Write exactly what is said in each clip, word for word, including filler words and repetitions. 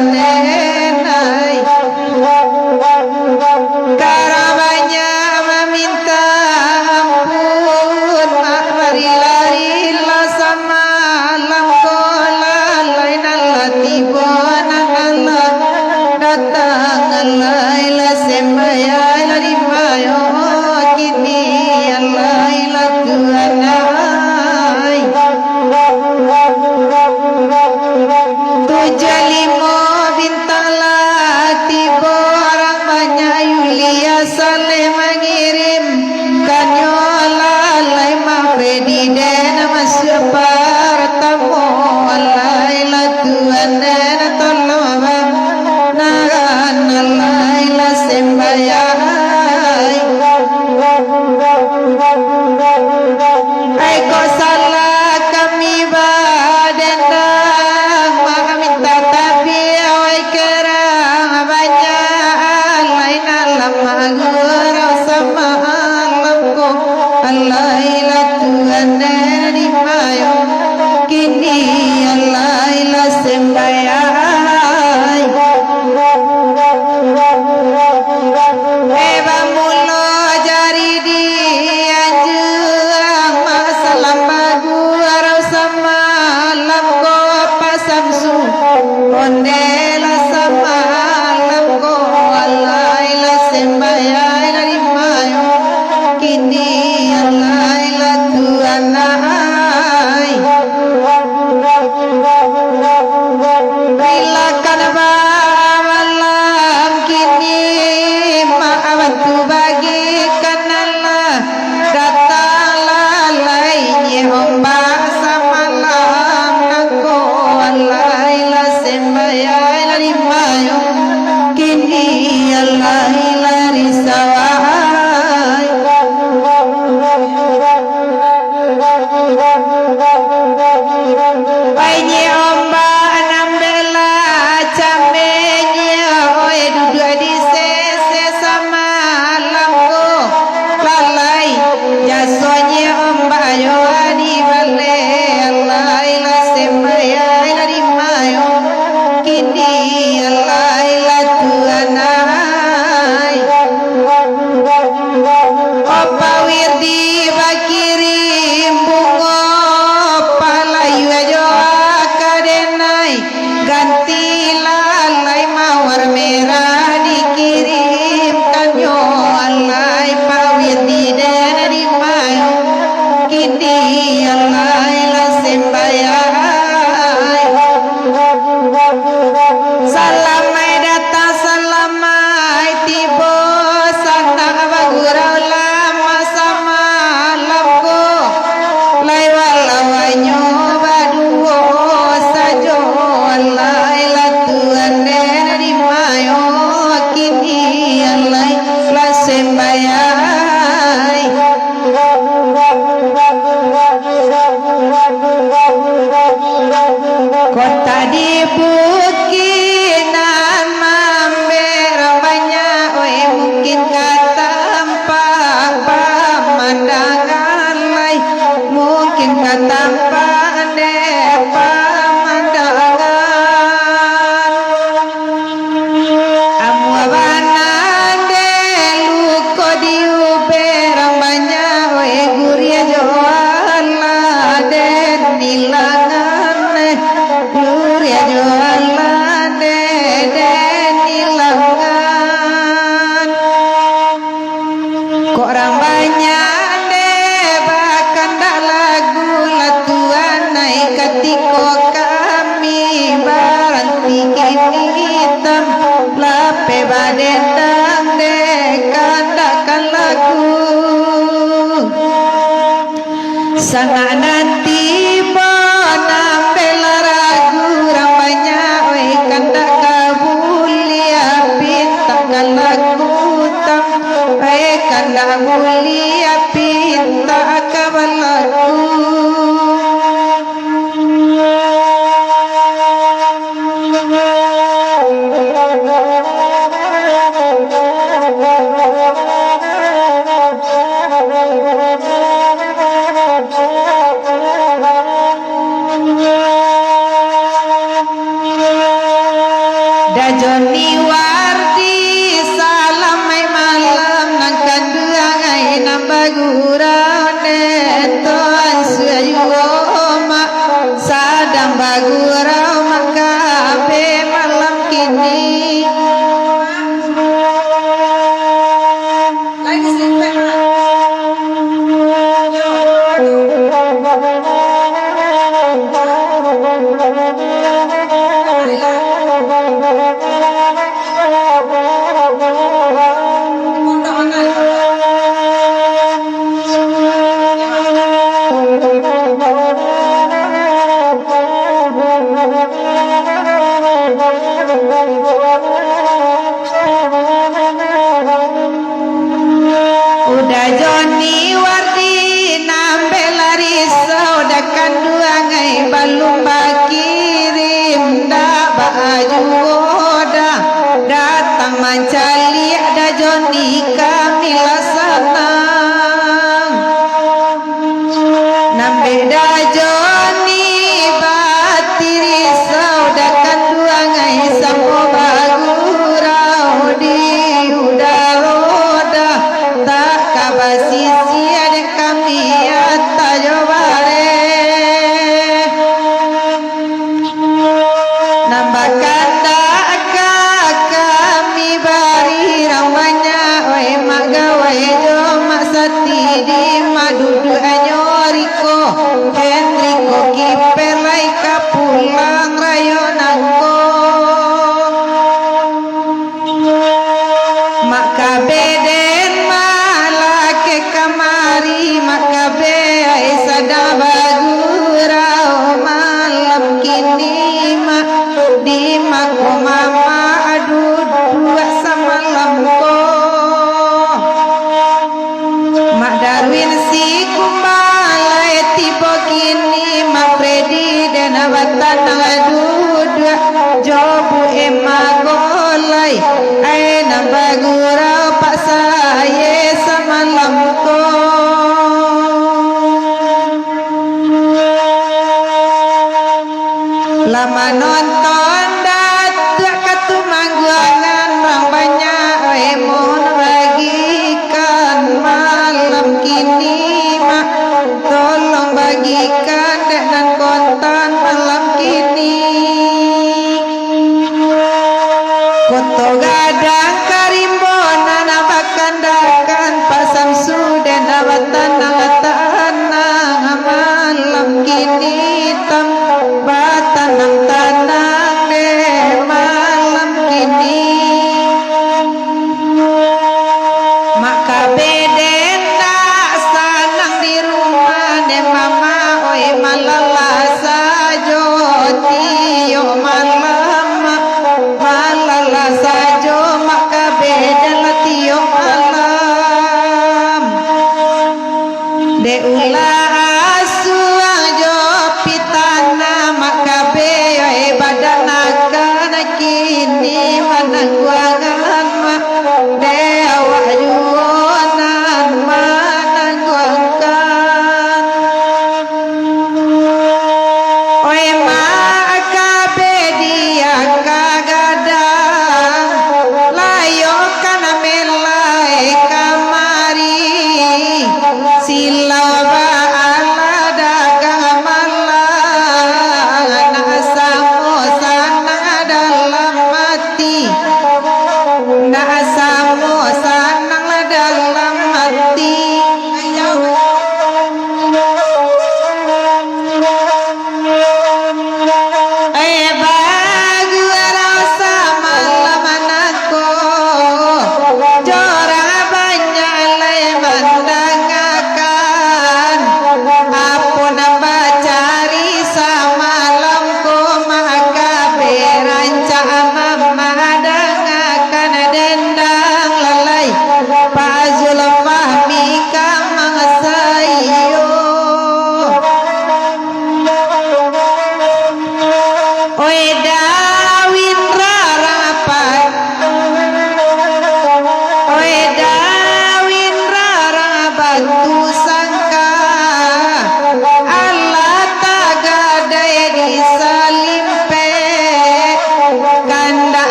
Denai, karabanyo maminta ampun, mak bari-lari lah samalam ko, lalai nan lah tibo, nan lah datang, alai lah sembayang, lah dimayo kini, alai lah Tuhan ai. Tujuah limo bintang lah tibo, urang banyak Yulia Saleh mangirim, kanyo lalai Mang Fredi den masuak partamo, alai lah Tuhan den tolong banaran, alai lah sembayang. Ai kok salah kami badendang, mak minta tapi awai kerang banyak, alai nan lah magurau samalam ko, alai lah Tuhan dari mayo, kini alai lah sembayang. Eh, bamulo jari dianjuang, mak salam baguarau samalam ko, Pak Samsu, onde lah samalam ko, alai lah sembayang dari mayo, kini alai lah Tuhan ai. Rilakan bamalam kini, mak bantu bagikan nan lah datang, lalai nyo ombak samalam nangko, alai lah sembayang lah dimayo, kini alai lah risau ai. Bainyo ombak nan bela camenyo, oi, duduak di sese samalam ko, lalai jasonyo ombak yo dibaleh, alai lah sembayang lah dimayo, kini alai lah Tuhan ai. Opa Wirdi bakirim bungo, palayua jo aka denai, ganti lalai mawar merah dikirimkannyo, alai Pak Wirdi den dimayo, kini alai lah sembayang. Salamaik datang, salamaik tibo, sanak bagurau lah mak samalam ko. Lai walau hanyo baduo sajo, alai lah Tuhan den dimayo, kini alai lah sembayang. Kota di bukik nan mambero banyak, oi, mungkin ka tampak pamandangan lai, mungkin ka tampak dek pamandangan. Amuah bana dek luko diubek urang banyak, weh, guriah jo alah den ilangan, eh, guriah jo alah den, den ilangan. Kok urang banyak dek bakandak lagu, lah Tuan ai katiko kami baranti kini hitam, lapeh badendang dek kandak ka lagu. Sangaik nan tibo nan bela ragu, urang banyak, weh, kandak ka buliah pintak ka lagu tam, weh, kandak buliah pintak ka balagu. Joni Wardi, salamaik malam nan kanduang ai nan bagurau, den Tuan Suayu Mak sadang bagurau mangkabe malam kini. Uda Joni Wardi, nan bela risau, da kanduang ai balun bakirim, ndak baa juo da datang mancaliak, da Joni kami lah sanang. Nan beda jo ni batirisau, da kanduang ai samo bagurau di udaro, da tak ka basisia dek kami ata jo bareh. Nan bakandak ka kami bari rang banyak, oi Mak Gawai jo Mak Sati, di ma duduaknyo Riko, Henriko Kiper lai ka pulang rayo nangko. Mak Kabe den malakeh kamari, Mak Kabe ai sadang bagurau malam kini, Mak, di ma ko Mamak duduak samalam ko. Mak Darwin si Kumbang lai tibo kini, Mak Fredi den nan batanang duduak jo Bu Emma ko lai, ai nan bagurau paksa aye samalam ko. Lah manonton Datuak ka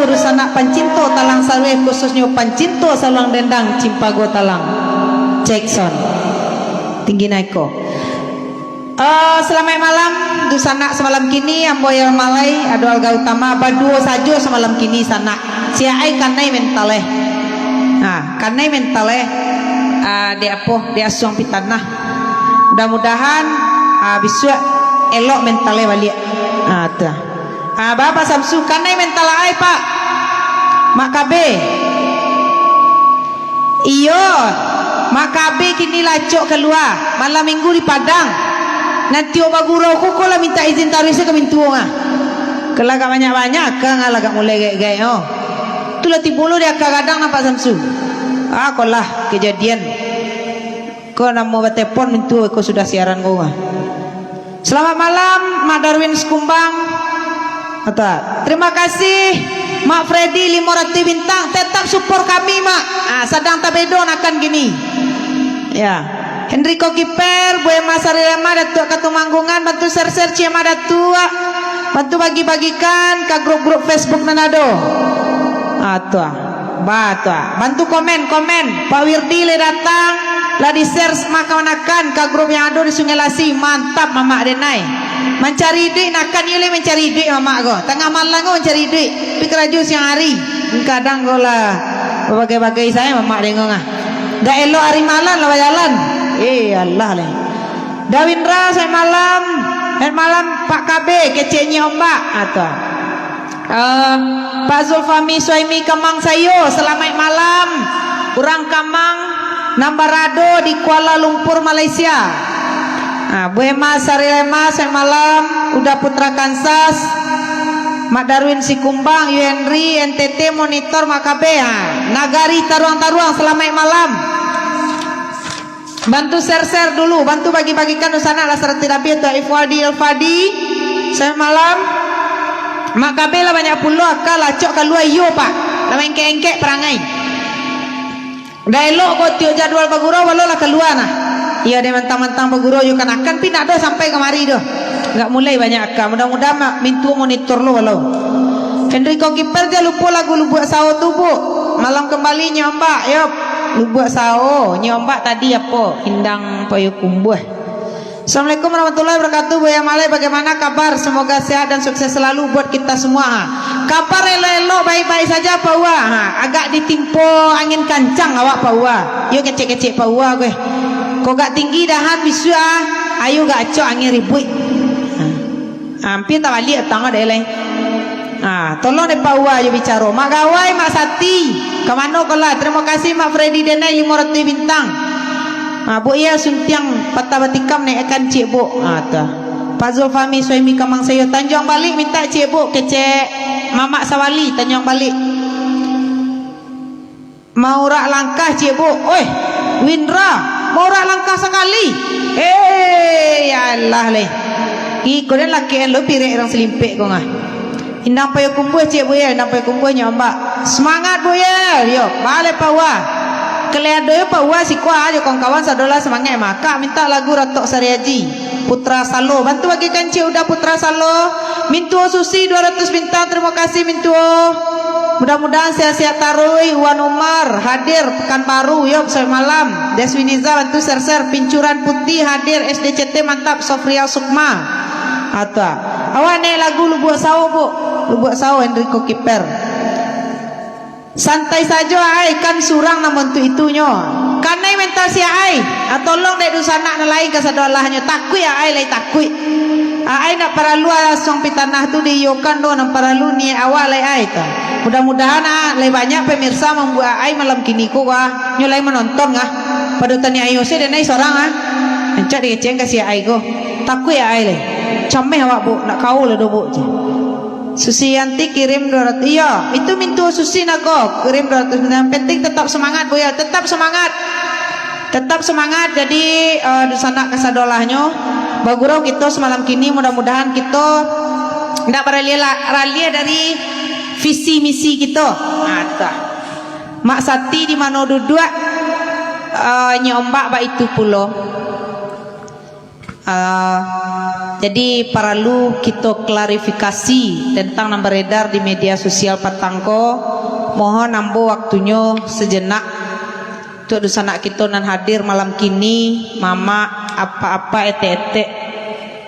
Dunsanak pancinto talang sarueh, khususnyo pancinto saluang dendang Cimpago Talang. Cek sound. Tinggi naiko. Eh, salamaik malam, dunsanak samalam kini, ambo Yal Malai, Ado Alga Utama, baduo sajo samalam kini sanak. Si Aai kanai mental eh. Ha, kanai mental eh. Ah, dek apo, dek asuang pitanah. Mudah-mudahan, ah, bisuak elok mental eh baliak. Ah, tu. Ah, ba, Pak Samsu, kanai mental Aai, Pak. Mak Kabe. Iyo, Mak Kabe kini lah acok kalua. Malam minggu di Padang. Nanti awak bagurau ko, ko lah mintak izin taruih se ka mintuo ngah. Ko lah agak banyak-banyak, aka ngah lah agak mulai gaek-gaek, oh. Tu lah tibo lo di aka gadang, Pak Samsu. Ah, ko lah kajadian. Ko namo batepon mintuo ko sudah siaran ko ngah. Selamat malam, Mak Darwin Sikumbang. Kata, "Terima kasih, Mak Freddy limo ratuih bintang. Tetap support kami, Mak. Ah, sadang tabedo nakan kini." Ya. Henry Kokiper, Bu Emma Sarilema, Datuak Katumanggungan, bantu share-share ciek Mak Datuak. Bantu bagi-bagikan ka grup-grup Facebook nan ado. Ah, tu ah. Ba, tu ah. Bantu komen, komen. Pak Wirdi lai datang. Lah di-share makanan ka grup yang ado di Sungai Lasi. Mantap, Mamak denai. Mancari iduik, nakan iyo lai mancari iduik, Mamak ko. Tangah malam ko mancari iduik. Tapi karajo siang hari. Kadang ko lah babagai-bagai sae, Mamak dengo ah. Dak elok ari malam lah bajalan. Eh, alah lai. Dawindra, selamat malam. Selamat malam, Pak Kabe, keceknyo ombak. Ah, tu ah. Eh, Pak Zulfami Suhaimi Kamang Sayo, salamaik malam. Urang Kamang nan barado di Kuala Lumpur, Malaysia. Ah, Bu Emma Sarilema, selamat malam. Uda Putra Kansas, Mak Darwin Sikumbang, Yu Henry, N T T Monitor, Mak Kabe. Ah, Nagari Taruang-Taruang, salamaik malam. Bantu share-share dulu, bantu bagi-bagikan, dunsanak lah sarati rabi tu, Ifwadi Alfadi, selamat malam. Mak Kabe lah banyak pulo, aka lah acok kalua iyo, Pak. Lah maengkek-engkek parangai. Dah elok ko tiok jadwal bagurau, walau lah kalua nah. Iyo deh, mantang-mantang bagurau jo kanakan, pi nak doh sampai kamari doh. Agak mulai banyak aka, mudah-mudahan mak mintuo monitor lo walau. Henry Kokiper, jan lupo lagu Lubuak Sao tu, Bu. Malam kembali, Nyombak, yo. Lubuak Sao, Nyombak tadi apo? Indang Payokumbuah. Assalamualaikum warahmatullahi wabarakatuh, Buya Malai, bagaimana kabar? Semoga sehat dan sukses selalu buat kita semua. Ha. Kabar elok-elok, baik-baik saja, Pak Uwa. Ha. Agak ditimpo angin kancang awak, Pak Uwa. Yo kecek-kecek Pak Uwa, gue. Kok gak tinggi dahan bisuak, ah. Ayo gak acok angin ribuik. Ha. Ampia tabaliak tang dek lai. Ah, tolong dek Pak Uwa jo bicaro. Mak Gawai, Mak Sati. Ka mano ko lah? Terima kasih Mak Freddy Denai limo ratuih bintang. Ah, Buk Iya Suntiang Patah Batikam naikkan ciek, Buk. Ah, tu. Pak Zulfami Suhaimi Kamang Sayo, Tanjuang Balik minta ciek, Buk. Kecek Mamak Sawali, Tanjuang Balik. Maurak langkah, Cik Buk. Oi, Windra, maurak langkah sakali. Eh, ya Allah leh. Iko den laki en lo pirek rang salimpek ko ngah. Indang Payokumbuah, Cik Buk, ya, Indang Payokumbuah, Nyombak. Semangat, Buk, ya. Yo, baleh Pak Uwa. Kaleh ado yo Pak Uwa, siko ajo kawan-kawan sadolah semangat, maka minta lagu Ratok Sari Aji. Putra Salo. Bantu bagikan Cik Uda Putra Salo. Mintuo Susi dua ratus bintang, terima kasih Mintuo. Mudah-mudahan sehat-sehat taruih. Wan Umar hadir Pekanbaru, yo, besok malam. Deswiniza bantu share-share. Pincuran Putih hadir, S D C T mantap, Sofrial Sukma. Atau awak naik lagu Lubuak Sao, Buk. Lubuak Sao, Enrico Kiper. Santai sajo, Aai, kan surang nan bantuak itunyo. Kanai mental si Aai. Ah, tolong dek dunsanak nan lain kasadolahnyo. Takuik Aai lai takuik. Aai ndak paralu asuang pitanah tu diiyokan doh, nan paralu niaik awak lai, Ai, tu. Mudah-mudahan, ah, lai banyak pemirsa mambuek Aai malam kini ko, wah. Nyo lai manonton, ngah. Pado taniayo se den ai sorang, ah. Rancak dikecekan ka si Aai ko. Takuik Aai lai. Cameh awak, Buk. Ndak kaul lah doh, Buk, je. Susiyanti kirim dua ratus. Iyo, itu Mintuo Susi nago kirim dua ratus. Yang penting tetap semangat, Buya. Tetap semangat. Tetap semangat. Jadi, eh, dunsanak kasadolahnyo, bagurau kito samalam kini, mudah-mudahan kito ndak baraliah la-, raliah dari visi misi kito. Nah, tu. Mak Sati di mano duduak? Eh, Nyombak baitu pulo. Ah, Jadi, paralu kito klarifikasi tentang nan baredar di media sosial patang ko. Mohon ambo waktunyo sajenak. Untuak dunsanak kito nan hadir malam kini, mamak, apak-apak, etek-etek,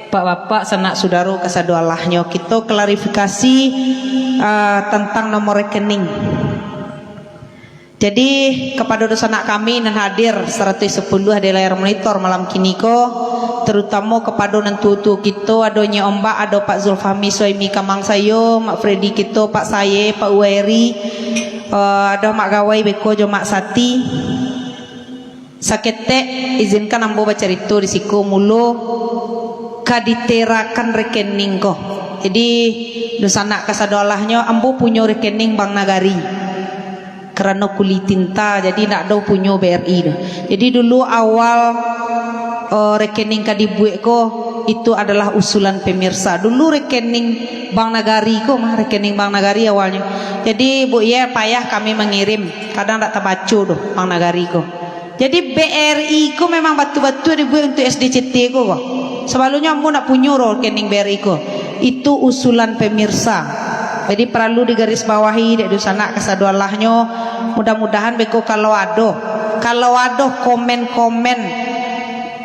bapak-bapak, sanak sudaro kasadolahnyo, kito klarifikasi, ah, tantang nomor rekening. Jadi, kapado dunsanak kami nan hadir saratuih sapuluah di layar monitor malam kini ko, tarutamo kapado nan tuo-tuo kito, ado Nyi Ombak, ado Pak Zulfahmi Suhaimi Kamang Sayo, Mak Freddy kito, Pak Saye, Pak Uwairi, eh, ado Mak Gawai beko jo Mak Sati. Saketek, izinkan ambo bacarito di siko mulo ka diterakan rekening ko. Jadi, dunsanak kasadolahnyo, ambo punyo rekening Bank Nagari. Karano kuli tinta, jadi ndak ado punyo B R I tu. Jadi, dulu awal, eh, rekening ka dibuek ko, itu adalah usulan pemirsa. Dulu rekening Bank Nagari ko mah, rekening Bank Nagari awalnyo. Jadi, Bu, iyo payah kami mangirim, kadang ndak tabaco doh Bank Nagari ko. Jadi, B R I ko memang batua-batua dibuek untuak S D C T ko, ko. Sabalumnyo ambo ndak punyo doh rekening B R I ko. Itu usulan pemirsa. Jadi, paralu digarisbawahi dek dunsanak kasadolahnyo. Mudah-mudahan beko kalau ado, kalau ado komen-komen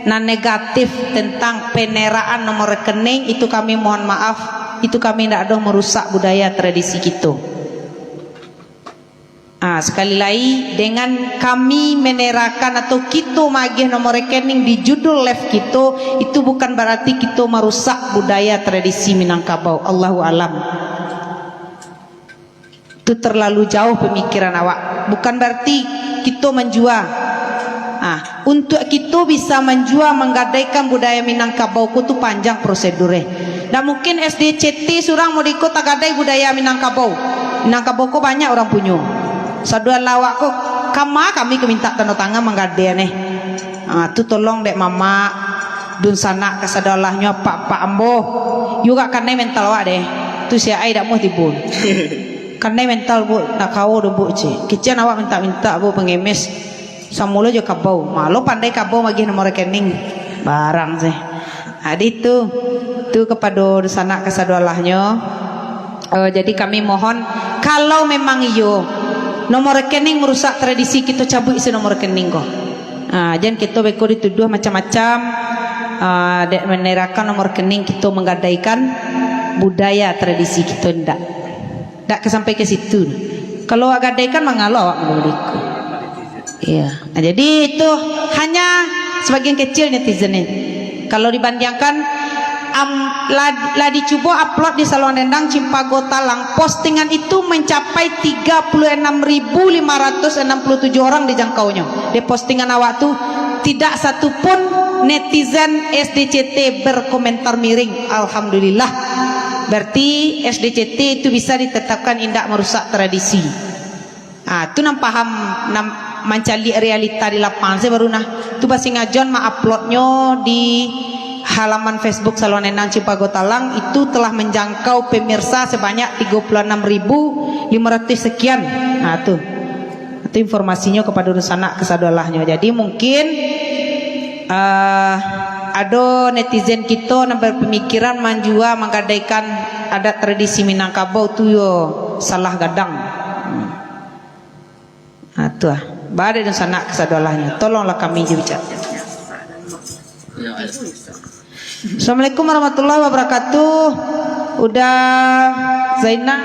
nan negatif tentang penerakan nomor rekening, itu kami mohon maaf, itu kami ndak doh marusak budaya tradisi kito. Ah, sakali lai, dengan kami menerakan atau kito maagiah nomor rekening di judul live kito, itu bukan bararti kito marusak budaya tradisi Minangkabau. Allahu alam. Tu terlalu jauh pamikiran awak. Bukan bararti kito manjua. Ah, Untuak kito bisa manjua, manggadaikan budaya Minangkabau ko tu panjang prosedurnyo. Ndak mungkin S D C T surang mode ko tagadai budaya Minangkabau. Minangkabau ko banyak urang punyo. Sadoalahnyo awak ko, kama kami ka mintak tando tangan manggadai neh. Ha, tu tolong dek mamak, dunsanak kasadolahnyo, apak-apak ambo. Iyo gak kanai mental awak deh. Tu siak ai dak muah tibo. Kanai mental, Bu, nak kawo do, Bu, ceh. Kecek awak mintak-mintak, Bu, pangemis. Samulo jo kabau. Malo pandai kabau magiah nomor rekening. Barang sih. Jadi tu, tu kapado dunsanak kasadolahnyo. Eh, jadi kami mohon, kalau memang iyo, nomor rekening marusak tradisi, kito cabuik isi nomor rekening ko. Ah, jan kito beko dituduah macam-macam. Ah, dek manerakan nomor rekening kito manggadaikan budaya tradisi kito, ndak. Ndak ka sampai ka situ. Kalau awak gadaikan, mangalo awak manggadaikan. Iya. Nah, jadi itu hanya sebagian kecil netizen ni. Kalau dibandingkan, am, lah, lah dicubo upload di Saluang Dendang Cimpago Talang, postingan itu mencapai tiga puluh enam ribu lima ratus enam puluh tujuh orang dijangkaunyo. Di postingan awak tu, tidak satu pun netizen S D C T berkomentar miring. Alhamdulillah. Berarti S D C T itu bisa ditetapkan indak marusak tradisi. Ah, tu nan paham, nan mancaliak realita di lapangan se baru nah. Tu basingajoan ma-uploadnyo di halaman Facebook Saluang Dendang Cimpago Talang, itu telah menjangkau pemirsa sebanyak tiga puluh enam ribu lima ratus sekian. Ah, tu. Itu informasinyo kapado dunsanak kasadolahnyo. Jadi mungkin, ah, ado netizen kito nan bapamikiran manjua manggadaikan adat tradisi Minangkabau tu yo salah gadang. Hmm. Ha, tu ah. Baa dek dunsanak kasadolahnyo. Tolonglah kami jo bicak. Assalamualaikum warahmatullahi wabarakatuh. Uda Zainal.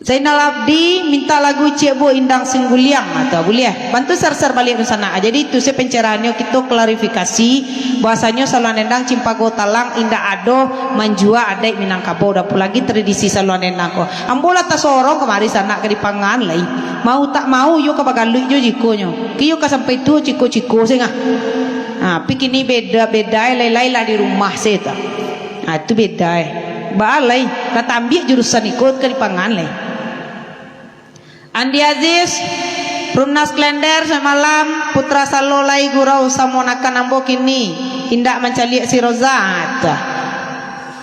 Zainal Abdi minta lagu Ciek Bu Indang Singguliang, atau buliah. Bantu share-share baliak dunsanak. Jadi itu se pencerahannyo, kito klarifikasi bahwasanyo Saluang Dendang Cimpago Talang indak ado manjua adaik Minangkabau, apolai tradisi Saluang Dendang ko. Ambo lah tasorong kamari sanak ka dipangan lai. Mau tak mau, iyo ka bagaluik jo jikonyo. Iyo ka sampai tuo ciko-ciko se ngah. Ha, tapi kini beda, beda lai, lai lah di rumah se tu. Ha, tu beda. Baa lai, lah taambiak jurusan iko ka dipangan lai. Andi Aziz, Rumnas Klender, selamat malam. Putra Salo lai gurau samo nakan ambo kini, indak mancaliak si Roza. Ah, tu.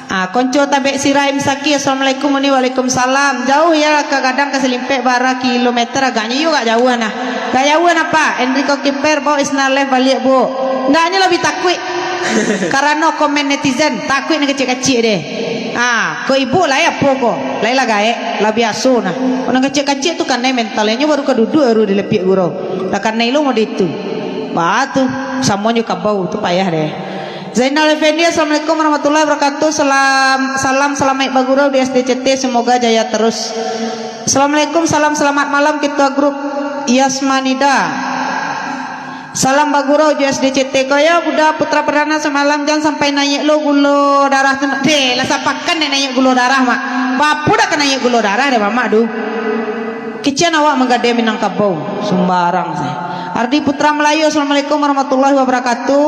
Ah, Konco Tabek Siraim Saki, Assalamualaikum Uni, waalaikumsalam. Jauah yo ka gadang ka Salimpek, bara kilometer agaknyo, iyo gak jauah nah. Gak jauah nah, Pak. Enrico Kiper, bawa Isna Live baliak, Bu. Ndaknyo labiah takuik. Karano komen netizen, takuik nan kecek-kecek deh. Ah, ko ibu lai apo ko? Lai lah gaek, lah biaso nah. Ko nan kecek-kecek tu kanai mental, inyo baru ka duduak baru dilepiak gurau. Lah kanai lo mode itu. Bah tu, samo jo kabau tu payah deh. Zainal Effendi, Assalamualaikum warahmatullahi wabarakatuh. Salam, salam salamaik bagurau di S D C T, semoga jaya terus. Assalamualaikum, salam selamat malam Ketua Grup Yasmanida. Salam bagurau jo S D C T ko yo, Buda Putra Perdana samalam jan sampai naiak lo gulo darah tu. Deh, lah sapakan dek naiak gulo darah, Mak. Bapu dak ka naiak gulo darah deh, Mamak, duh. Kecen awak manggadai Minangkabau, sumbarang sajo. Ardi Putra Melayu, Assalamualaikum warahmatullahi wabarakatuh.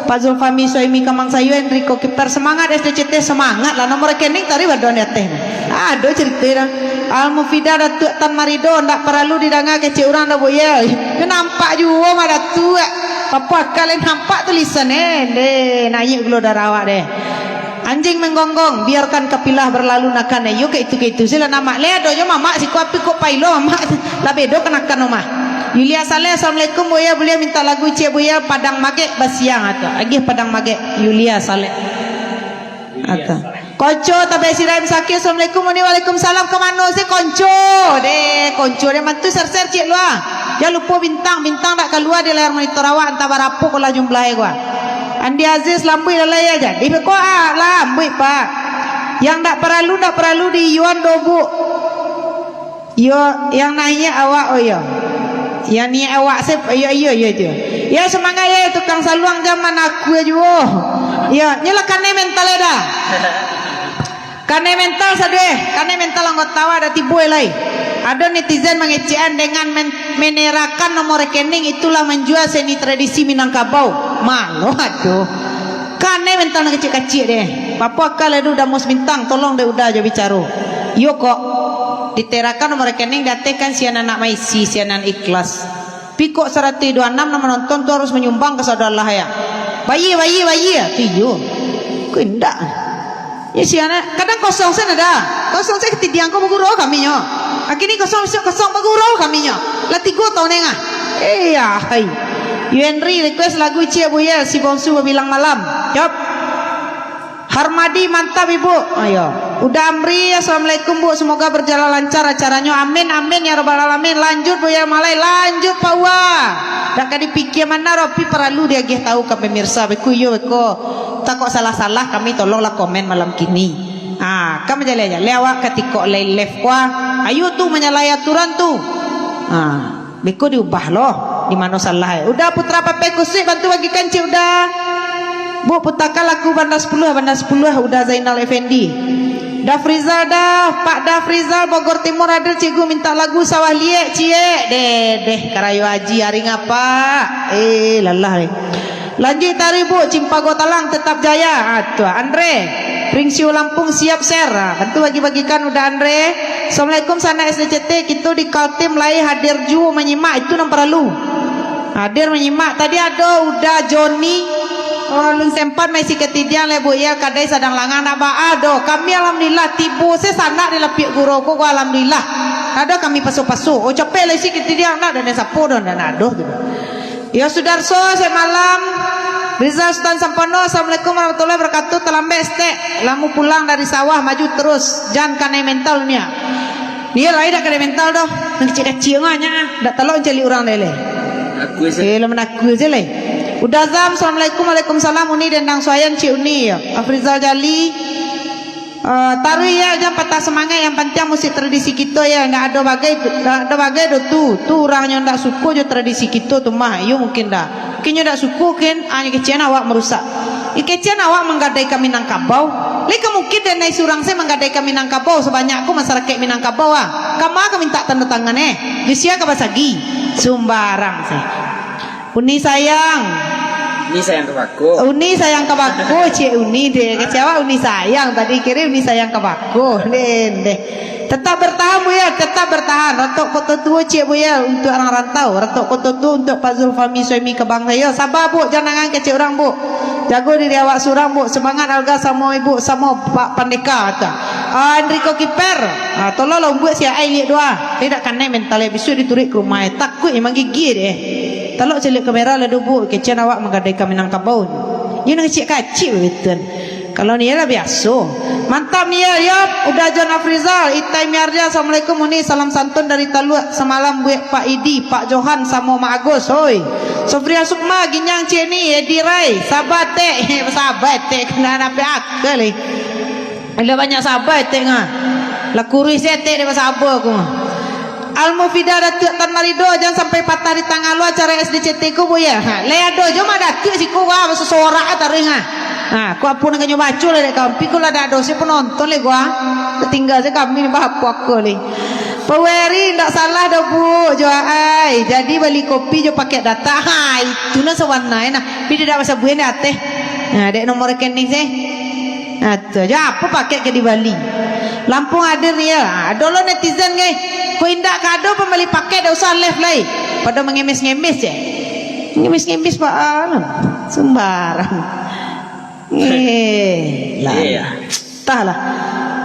Pak Zulfami Suhaimi Kamang Sayua, Enrico Kiper, semangat S D C T, semangat lah. Nomor rekening tadi badon di ateh tu. Ado cerita dah. Al Mufidah Datuak Tan Marido, ndak paralu didanga kecek urang dah, Buya. Yo nampak juo mah Datuak. Apo akal lai nampak tulisan eh. Deh, naiak gulo darah awak deh. Anjing menggonggong, biarkan kafilah berlalu nakan eh. Yo kek itu, kek itu. Sila namak le ado jo mamak siko api kok pailo mamak. Lah bedo kanakan rumah. Yulia Saleh, Assalamualaikum Buya, buliah minta lagu ciek Buya, Padang Magek basiang atau. Agih Padang Magek, Yulia Saleh. Atau. Konco Tabe Sirai Musakir, Assalamualaikum. Uni, waalaikumsalam. Ka mano se Konco? Deh, Konco deh mantu share-share ciek lu ah. Jan lupo bintang, bintang dak kalua di layar monitor awak, antah barapo ko lah jumlah e ko ah. Andi Aziz, lambuik lah lai ah, jadi beko ah, lambuik Pak. Yang dak paralu, dak paralu di Yuan Dobuk. Iyo, yang naiak awak, oh iyo. Yang niaik awak se, iyo, iyo, iyo, iyo. Yo, semangat yo, tukang saluang jan manakua juo. Iyo, nyo lah kanai mental yo dah. Kanai mental sadoe, kanai mental anggota awak dah tibo lai. Ado netizen mangecekan dengan men-, menerakan nomor rekening itulah manjua seni tradisi Minangkabau. Malo ado. Kanai mental nan kacik-kacik deh. Papo akal ado Damus Bintang, tolong dek Uda jo bicaro. Iyo kok. Diterakan nomor rekening, datehkan sianan nak maisi, sianan ikhlas. Pikok saratuih duo anam nan manonton tu harus manyumbang ka sadolah ya. Bayie, bayie, bayie. Tu iyo. Ko indak. Ya sianan, kadang kosong sen ada. Kosong sen katidiang ko bagurau kami nyo. Akini kosong, bisuak kosong bagurau kami nyo. Lah tigo taun nengah. Eh, ya, hai. Yu Henry request lagu ciek Buya, Si Bongsu Babilang Malam. Jawab. Harmadi, mantap, Ibu. Ayo. Uda Amri, assalamualaikum, Bu. Semoga berjalan lancar acaranyo. Amin, amin, ya rabbal alamin. Lanjut, Buya Malai. Lanjut, Pak Uwa. Dak ka dipikia mano, tapi paralu diagiah tahu ka pemirsa. Beko iyo, beko. Takok salah-salah, kami tolonglah komen malam kini. Ah, ka majaleh-jaleh awak katiko lai live ko ah. Ayo tu manyalahi aturan tu. Ah. Beko diubah lo, di mano salah e. Uda Putra Pape Kusuik, bantu bagikan ciek Uda. Bu, putakan lagu Banda Sapuluah, Banda Sapuluah, Uda Zainal Effendi. Dafrizal dah, Pak Dafrizal, Bogor Timur hadir, Cikgu minta lagu Sawah Liek, ciek. Deh, deh, Karayo Aji, hari ngapa? Eh, lalah, eh. Lanjuik taruih, Bu, Cimpago Talang tetap jaya. Ah, tu, Andre. Pringsiu Lampung siap share. Ah, bantu bagi-bagikan Uda Andre. Assalamualaikum, sanak S D C T. Kito di Kaltim lai hadir juo manyimak. Itu nan paralu. Hadir manyimak. Tadi ado Uda Joni. Oh, alun sempat maisi katidiang lai, Bu. Iyo, kadai sadang langang nak baa doh. Kami alhamdulillah tibo se sanak di lapiak gurau ko, ko alhamdulillah. Ado kami paso-paso. Oh, capek lah isi katidiang nak, dan sapo doh, ndak ado tu. Yo, Sudarso, selamat malam. Rizal Sutan Sampono, assalamualaikum warahmatullahi wabarakatuh. Talambek setek, lamu pulang dari sawah, maju terus. Jan kanai mental nian. Iyo lah, dak kanai mental doh. Nan kecik-kecik ngah nyo, dak talok cali urang deh leh. Aku se. Eh, lah manaku se leh. Uda Zam, assalamualaikum, waalaikumsalam. Uni Dendang Suayan, Cik Uni, yo. Afrizal Jali, Eh, taruih ya, jan patah semangat, yang pantiang musik tradisi kito ya, ndak ado bagai, ndak ado bagai do tu, tu urang nyo ndak suko jo tradisi kito tu mah, iyo mungkin dah, mungkin nyo ndak suko kan, ah, nyo kecek awak marusak, nyo kecek awak manggadaikan Minangkabau, lai ka mungkin dek nai surang se manggadaikan Minangkabau, sabanyak ko masarakaik Minangkabau ah, kama ka mintak tando tangan eh, jo sia ka basagi, sumbarang se. Uni sayang. Uni sayang ka bako. Uni sayang ka bako, ciek Uni deh. Kecek awak Uni sayang tadi, kira Uni sayang ka bako. Deh, deh. Tetap bertahan, Buya, tetap bertahan. Ratok Koto Tuo, ciek Buya, untuk urang rantau. Ratok Koto Tuo untuk Pak Zulfami, suami kebang sayo. Sabar, Bu, jan angan kecek urang, Bu. Jago diri awak surang, Bu. Semangat, alga samo Ibu, samo Pak Pandeka, tu. Ah, Enrico Kiper. Ah, tolonglah umbuak si Ai liak dua. Tidak kanai mental, eh. Bisuak dituruik ka rumah, eh. Takuik, eh, manggigih, eh. Talok caliak kamera lah duo, Bu, kecekan awak manggadaikan Minangkabau. Iyo nan kacik-kacik babitu. Kalau Nia lah biaso. Mantap Nia, yo. Uda John Afrizal, Itai Miarja, assalamualaikum Uni, salam santun dari Taluak, samalam buek Pak Idi, Pak Johan, samo Mak Agus, hoi. Sofria Sukma, ginyang ciek ni, Edi Rai, saba tek, saba tek, kena napek akal eh. Lah banyak saba etek nga. Lah kuruih se etek dek basaba ko nga. Al-Mufidah Datuak Tan Marido, jan sampai patah di tangah lo acara S D C T ko, Bu, yo. Ha, lai ado jo mah Datuak siko, wah, basosorak taruih nga. Ha, ko apo nan kanyo baco lah dek kami, ko lah dak ado se penonton lai ko, ah. Tatingga se kami ni, bahapo ko lai. Pak Weri, ndak salah doh, Bu, jo ai. Jadi bali kopi jo paket data. Ha, itu nan sabananyo nah. Tapi dek dak basabuik dek ateh. Ha, dek nomor rekening se. Nah, tu aja apo paket ka dibali. Lampung hadir ni yo. Ha, ado lo netizen ngai. Ko indak ka ado pambali paket, dak usah live lai. Pado mangemis-ngemis je. Ngemis-ngemis, Pak Alan. Sembarang. Eh, lah. Iya. Tah lah.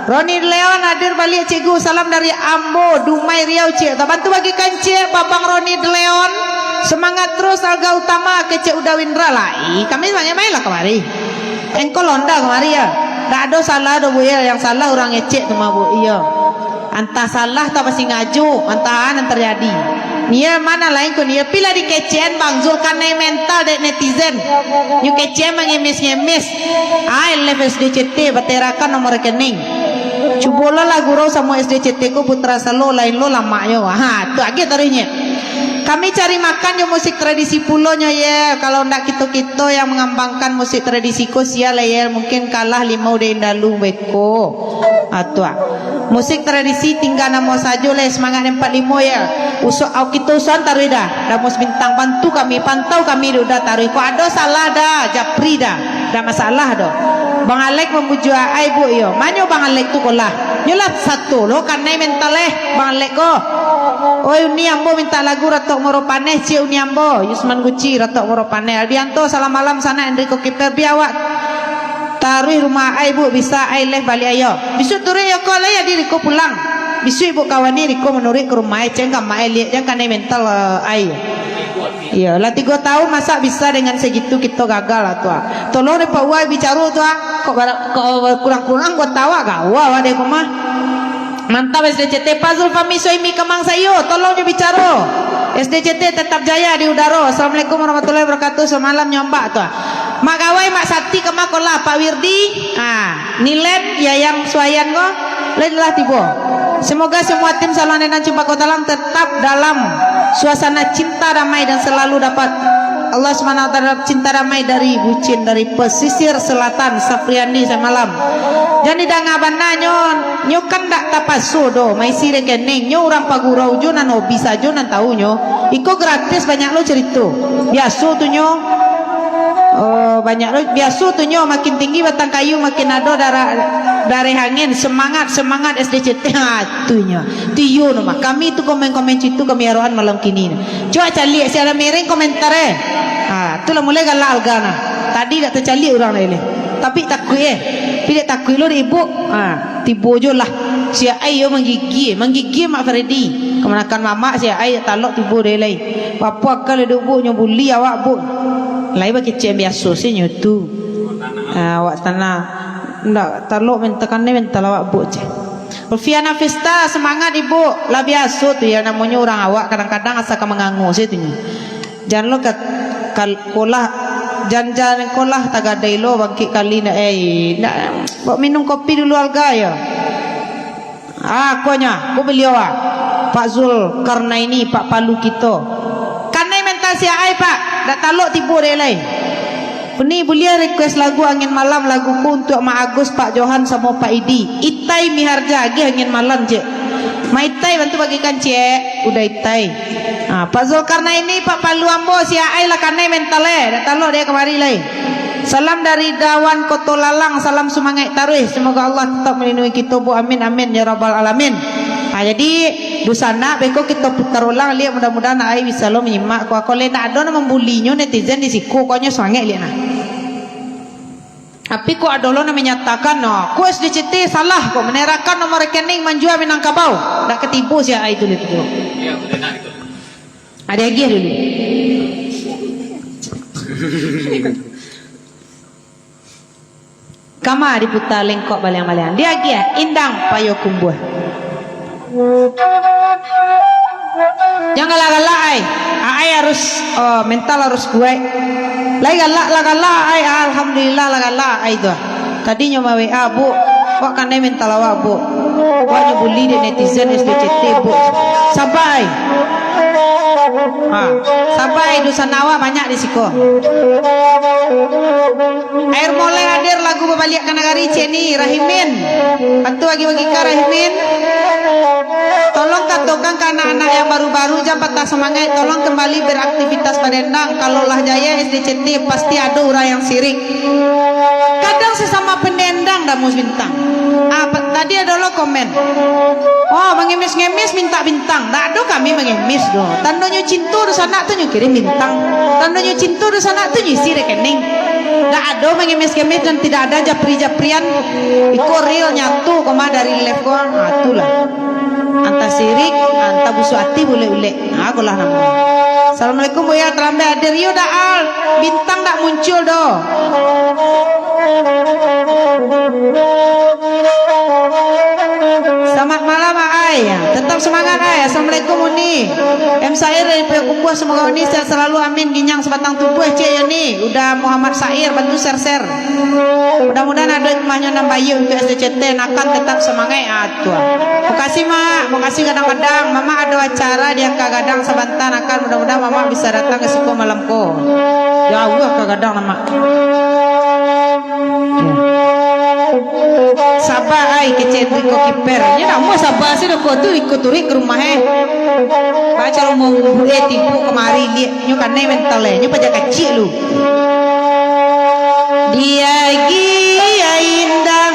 Roni Leon hadir baliak, Cikgu. Salam dari Ambo, Dumai, Riau, Cik. Tabantu bagikan, Cik, Babang Roni Leon. Semangat terus, Alga Utama, kecek Uda Windra lah. Ih, kami main-main lah kamari. Engkol Honda kamari yo. Dak ado salah doh, Bu, yo. Yang salah urang ngecek tu mah, Bu. Iyo. Antah salah, antah basingajo, antah nan terjadi. Nia mah lain ko Nia, pi lah dikecekan Bang Zul, kanai mental dek netizen. Nyo kecekan mangemis-ngemis. Ai, live S D C T, baterakan nomor rekening. Cubolah lah gurau samo S D C T ko Putra Salo, lain lo lamaknyo. Ha, tu agiah taruihnyo. Kami cari makan jo musik tradisi pulo nyo, Yel. Kalau ndak kito-kito yang mangambangkan musik tradisi ko, sia lah, Yel. Mungkin kalah limau dek indalu beko. Ha, tu ah. Musik tradisi tingga namo sajo, Yel. Semangat empat limo, Yel. Usok au kito usahan taruih dah. Damus Bintang, bantu kami, pantau kami dek Uda taruih. Kok ado salah dah, japri dah. Dak masalah doh. Bang Alek mamujua ai, Bu, iyo. Manyo Bang Alek tu ko lah. Nyo lah sato lo, kanai mental eh, Bang Alek ko. Oi, Uni Ambo minta lagu Ratok Moro Paneh, Cik Uni Ambo. Yusman Guci, Ratok Moro Paneh. Aldianto, salam malam sanak Enrico Kiper, bi awak taruih rumah ai, Bu, bisa ai live baliak ayo. Bisuak turuik yo ko lai, adi Riko pulang. Bisuak Ibu Kawani Riko manuruik ka rumah ai, cengka mak ai liak, jan kanai mental, eh, ai. Iyo, lah tigo tahun, masa bisa dengan segitu kito gagal lah tu ah. Tolong deh Pak Uwai bicaro tu ah. Kok bara-, kok kurang-kurang kok tawa gawa awak deh ko mah. Mantap S D C T, Pak Zulfami Soimi Kemang Sayo, tolong nyo bicaro. S D C T tetap jaya di udaro. Assalamualaikum warahmatullahi wabarakatuh. Samalam nyombak tu ah. Mak Gawai, Mak Sati, kama ko lah, Pak Wirdi, ha, Nilen, Yayang Suayan ko, lain lah tibo. Semoga semua tim Salon Endang Cempako Talang tetap dalam suasana cinta damai dan selalu dapat Allah Subhanahu wa Taala cinta damai dari bucin dari pesisir selatan, Safriandi samalam. Jadi danga bana nyo, nyo kan dak tapaso doh maisi rekening, nyo urang pagurau jo nan hobi sajo nan tahu nyo. Iko gratis, banyak lo cerito. Biaso tu nyo, Oh, banyak lo. Biaso tu nyo makin tinggi batang kayu, makin ado darah, dareh angin. Semangat, semangat S D C T. Ha, tu nyo. Tu iyo no mah. Kami tu komen-komen citu kami arohan malam kini ni. Cubo caliak, sia lah mereng komentar eh. Ha, tu lah mulai galak alga nah. Tadi dak tacaliak urang lai leh. Tapi takuik eh. Tapi dak takuik lo dek ibuk. Ha, tibo jo lah. Sia ai yo manggigih, manggigih Mak Freddy. Kamanakan mamak sia ai talok tibo deh lai. Bapo akal dek ibuk nyo buli awak, Buk. Lai bakecek biaso se nyo tu. Ah, awak tanah. Ndak, talok minta kanai minta lawak buk je. Rufiana Fista, semangat Ibuk. Lah biaso tu yo namonyo urang awak, kadang-kadang asa ka mangango se tu nyo. Jan lo ka, kal-, kolah, jan-jan kolah tagadai lo bangkik kali ndak, eh, ndak, buek minum kopi dulu alga yo. Ah, kuanyo, ko baliau ah. Pak Zulkarnaini, Pak Palu kito. Kanai mental sia ai, Pak. Dak talok tibo dek lai. Uni buliah request lagu Angin Malam, lagu ko untuak Mak Agus, Pak Johan, samo Pak Idi. Itai Miharja, agiah Angin Malam, cek. Mak Itai bantu bagikan, cek. Udah Itai. Ah, Pak Zulkarnaini, Pak Palu ambo, sia ai lah kanai mental eh. Dak talok dek kamari lai. Salam dari Dawan Koto Lalang, salam sumangaik taruih. Semoga Allah tetap melindungi kito, Bu. Amin, amin, ya rabbal alamin. Ha, jadi, dusanak, beko kito putar ulang liak, mudah-mudahan ai bisa lo manyimak. Ko, ko lai ndak ado nan mambulinyo netizen di siko, ko nyo sumangaik liak nah. Tapi ko ado lo nan manyatakan, no, ko S D C T salah, ko manerakan nomor rekening manjua Minangkabau. Dak katibo sia ai tu liak tu. Ado agiah dulu. Kama diputa lengkok baliang-baliang. Diagiah indang payo kumbuah. Jan galak-galak ai. Ai harus, oh, mental harus kuaik. Lai galak lah galak ai. Alhamdulillah lah galak ai tu. Tadinyo ma-W A, "Buk, wak kanai mental awak, Buk. Wak nyo buli dek netizen S D C T, Buk." Sabai. Ha, sabai, dosa awak banyak di siko. Air Moleh hadir lagu babaliak ka nagari, cek ni, Rahimin. Patuah bagi-bagi ka Rahimin. Tolong katokan ka anak-anak yang baru-baru, jan patah semangat, tolong kembali beraktivitas badendang. Kalau lah jaya S D C T, pasti ado urang yang sirik. Kadang sesama pendendang, Damus Bintang. Ah, pa-, tadi ado lo komen. Oh, mangemis-ngemis minta bintang. Ndak ado kami mangemis doh. Tandonyo cinto dunsanak tu nyo kirim bintang. Tandonyo cinto dunsanak tu nyo isi rekening. Ndak ado mangemis-ngemis dan tidak ada japri-japrian. Iko real nyato koma dari live ko. Ah, itulah. Antah sirik, antah busuak ati bulek-bulek. Ha, akolah namo. Assalamualaikum, Buya. Talambek hadir. Iyo, dak al. Bintang dak muncul doh. Selamat malam, Ai. Tetap semangat, Ai. Assalamualaikum, Uni. M Sair dari Payokumbuah, semoga Uni sehat selalu. Amin. Ginyang sebatang tubuh, cek yo ni. Udah Muhammad Sair, bantu share-share. Mudah-mudahan ado hikmahnyo nan baiak untuak S D C T, nakan tetap semangat, ah, tu ah. Makasih, Mak. Makasih gadang-gadang. Mamak ado acara di Angka Gadang sabanta, nakan mudah-mudahan Mamak bisa datang ka siko malam ko. Jauah Angka Gadang lah, Mak. Saba ai, kecek tu iko kiper. Nyo ndak amuah saba se doh ko tu, iko turuik ka rumah, eh. Baco rumah umbuik, eh, tibo kamari, liek. Nyo kanai mental, eh. Nyo paja kaciak lu. Diagiah indang.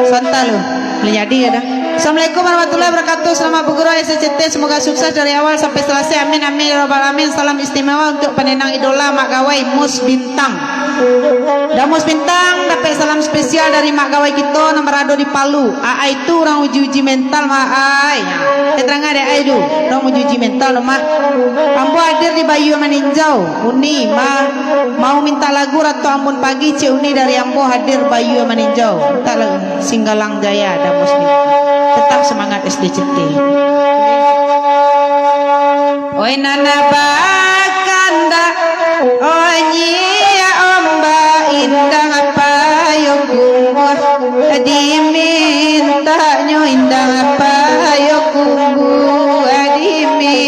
Santa lu. Boleh jadi yo dah. Assalamualaikum warahmatullahi wabarakatuh. Selamat bagurau S C C T. Semoga sukses dari awal sampai selesai. Amin, amin, ya rabbal alamin. Salam istimewa untuk penenang idola Mak Gawai, Mus Bintang. Damus Bintang, dapek salam spesial dari Mak Gawai kito nan barado di Palu. Aai tu urang uji-uji mental, Mak ai. Keterangan dek ai tu, urang uji-uji mental tu, Mah. Ambo hadir di Bayu Maninjau. Uni, Mah, mau minta lagu Ratu Ambun Pagi, cek Uni dari ambo hadir Bayu Maninjau. Minta lagu Singgalang Jaya, Damus Bintang. Tetap semangat S D C T. Oi nan bakandak, oi nyiak ombak, indang payo kumbuah, dimintaknyo indang payo kumbuah, dimintaknyo.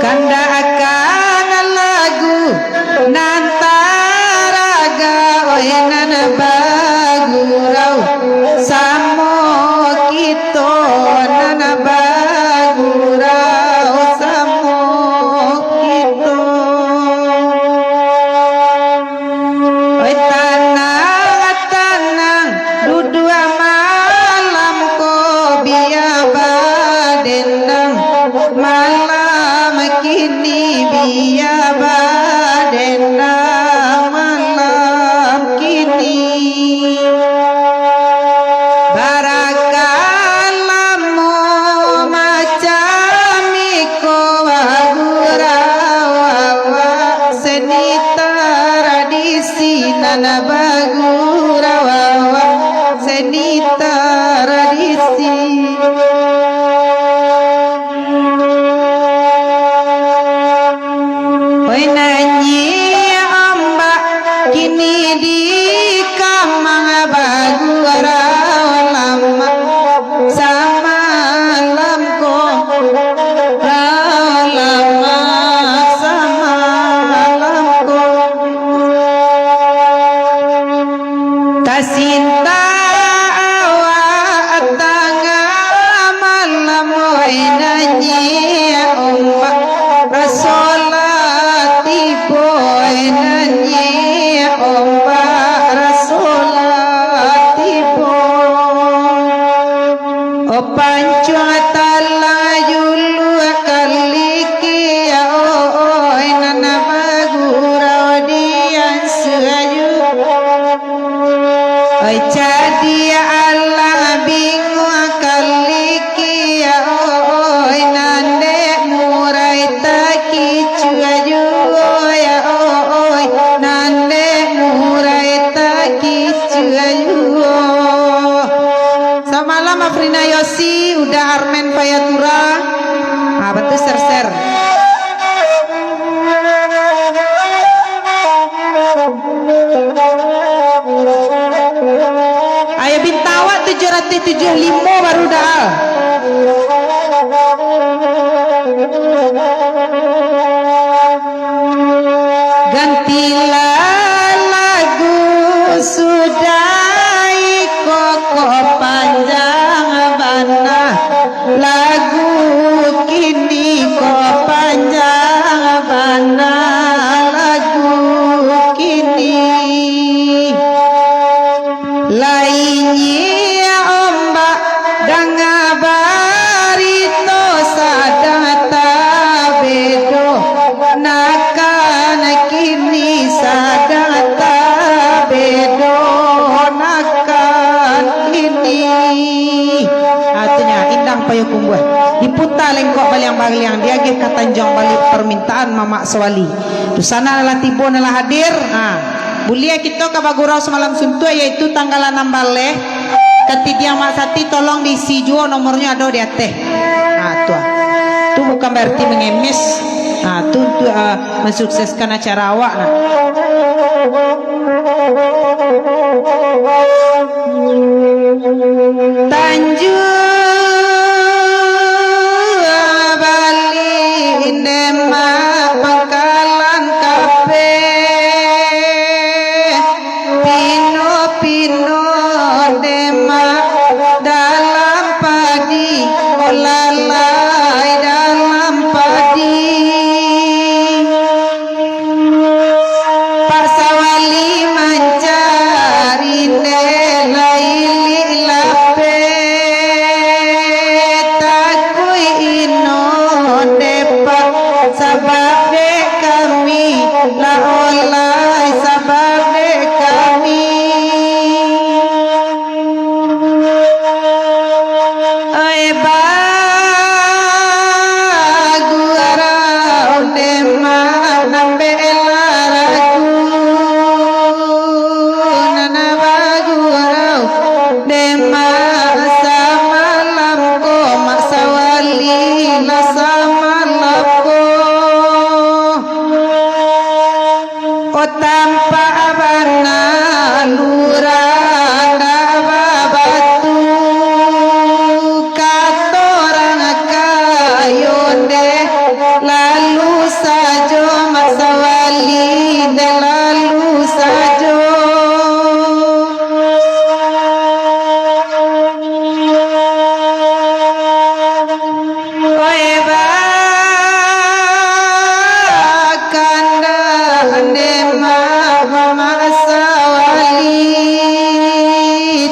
Kandak akan lagu nan taraga, oi nan bagurau samo kito, nan bagurau samo kito. Oi, tanang, tanang, duduak malam ko, bia badendang malam kini, bia badendang malam kini. Barakan lamo macam iko bagurau awak, seni tradisi nan bagurau awak, seni tradisi. kasih Uda Armen Fayatura. Ah, bantu share-share. Ayo bintang awak tujuh ratuih tujuh limo baru dah. Gantilah lagu sudah iko, ko panjang bana lagu kini, ko panjang bana lagu kini. Lai nyiak ombak, danga barito sadang tabedo, nakan kini sadang tabedo, nakan kini. Ah, tu nyo, Indang Payokumbuah. Diputa lengkok baliang-baliang, diagih ka Tanjuang Balik, permintaan Mamak Sawali. Dunsanak nan lah tibo, nan lah hadir. Ah. Buliah kito ka bagurau samalam suntuak, yaitu tanggal anam baleh. Katidiang Mak Sati, tolong diisi juo nomornyo ado di ateh. Ha, tu ah. Tu bukan barati mangemis. Ha, tu untuk, ah, mensukseskan acara awak nah. Tanjuang Balik Demak, Pangkalan Kapeh, pino-pino Demak dalam padi, oh lalai dalam padi. Pak Sawali mancari nde lailik lapeh, takuik ino nde pak, sabab dek kami lah olai, sabab dek kami. Oi, bagurau Demak, nambek lah lagu, nan bagurau Demak samalam ko, Mak Sawali lah samalam ko. Oh, tampak bana lurah ndak babatu, kato urang kayo nde lalu sajo, Mak Sawali nde lalu sajo. Oi, bakandak Demak, Mak Sawali,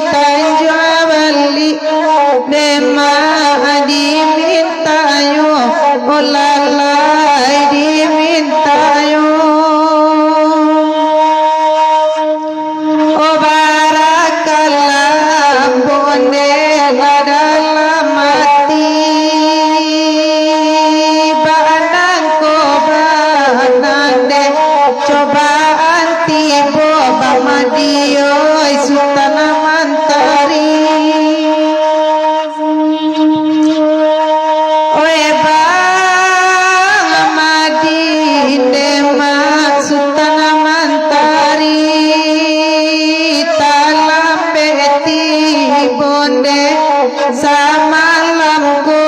Tanjuang Balik Demak dimintanyo, oh lalai dimintanyo. Oh, barakallah, pondeh lah dalam ati. Bak nangko bak nan dek cobaan tibo, Bang Madi, oi, Sutan Mantari. Oi, Bang Madi, Demak Sutan Mantari, talambek tibo nde samalam ko,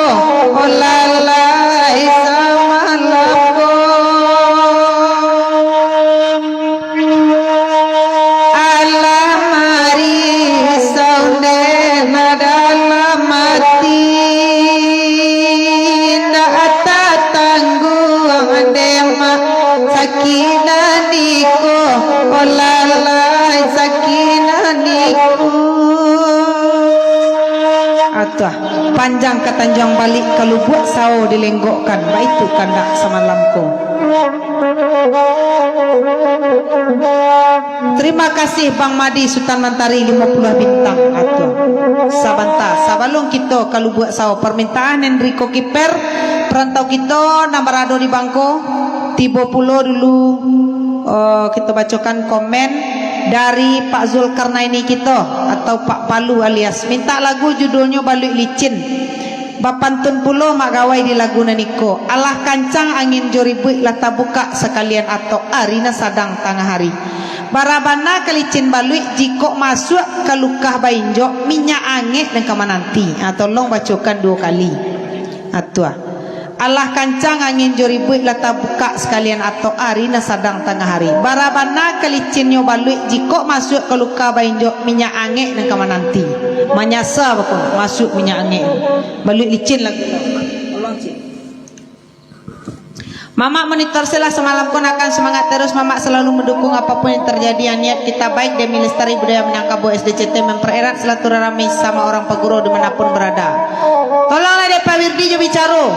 oh lalai samalam ko. Alah marisau nde na dalam ati, ndak tatangguang Demak sakik nan iko, oh lalai sakik nan iko. Atuah, panjang ka Tanjuang Balik, ka Lubuak Sawo dilenggokkan, baitu kandak samalam ko. Terima kasih Bang Madi Sutan Mantari limo puluah bintang. Atuah. Sabanta, sabalun kito ka Lubuak Sawo, permintaan Enrico Kiper, perantau kito nan barado di Bangko, tibo pulo dulu, eh, kito bacokan komen dari Pak Zulkarnaini kito. atau Pak Palu alias mintak lagu judulnyo Baluik Licin. Bapantun pulo mak gawai di lagu nan iko. Alah kancang angin jo ribuik, lah tabukak sakalian atok, ari nan sadang tangah ari. Bara bana ka licin baluik, jikok masuak ka lukah bainjok, minyak angek nan ka mananti. Ha, tolong bacokan duo kali. Ha, tu ah. Alah kancang angin jo ribuik, lah tabukak sakalian atok, ari nan sadang tangah ari. Bara bana ka licinnyo baluik, jikok masuak ka lukah bainjok, minyak angek nan ka mananti. Manyasa bako masuak minyak angek. Baluik licin lagu. Mamak monitor selah samalam ko, nak akan semangat terus, Mamak selalu mendukung apapun yang terjadi. Yang niat kita baik demi lestari budaya Minangkabau, S D C T mempererat silaturahmi sama orang paguro dimanapun berada. Tolonglah dek Pak Wirdi jo bicaro.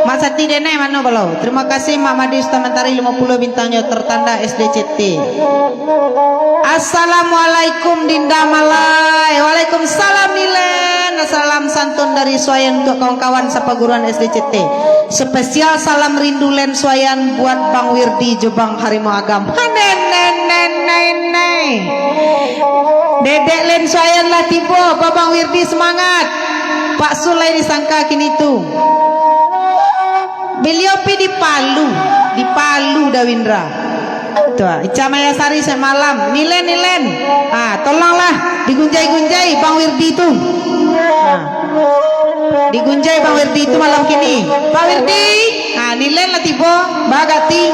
Mak Sati denai mano balau. Terima kasih Mak Madi Ustaz Mantari limo puluah bintangnyo tertanda S D C T. Assalamualaikum Dinda Malai. Waalaikumsalam Nilen. Salam santun dari Suayan untuk kawan-kawan sapaguruan S D C T. Spesial salam rindu Len Suayan buat Bang Wirdi jo Bang Harimau Agam. Hanen, nen, nen, nen, nen. Dedek Len Suayan lah tibo, Babang Wirdi semangat. Pak Sulai disangka kini tu. Beliau pi di Palu, di Palu Dawindra. Tu ah, Ica Maya Sari sek malam. Nilen, Nilen. Ah, tolonglah digunjai-gunjai Bang Wirdi tu. Ah. Digunjai Bang Wirdi tu malam kini. Pak Wirdi, ah, Nilen lah tibo, bagak ti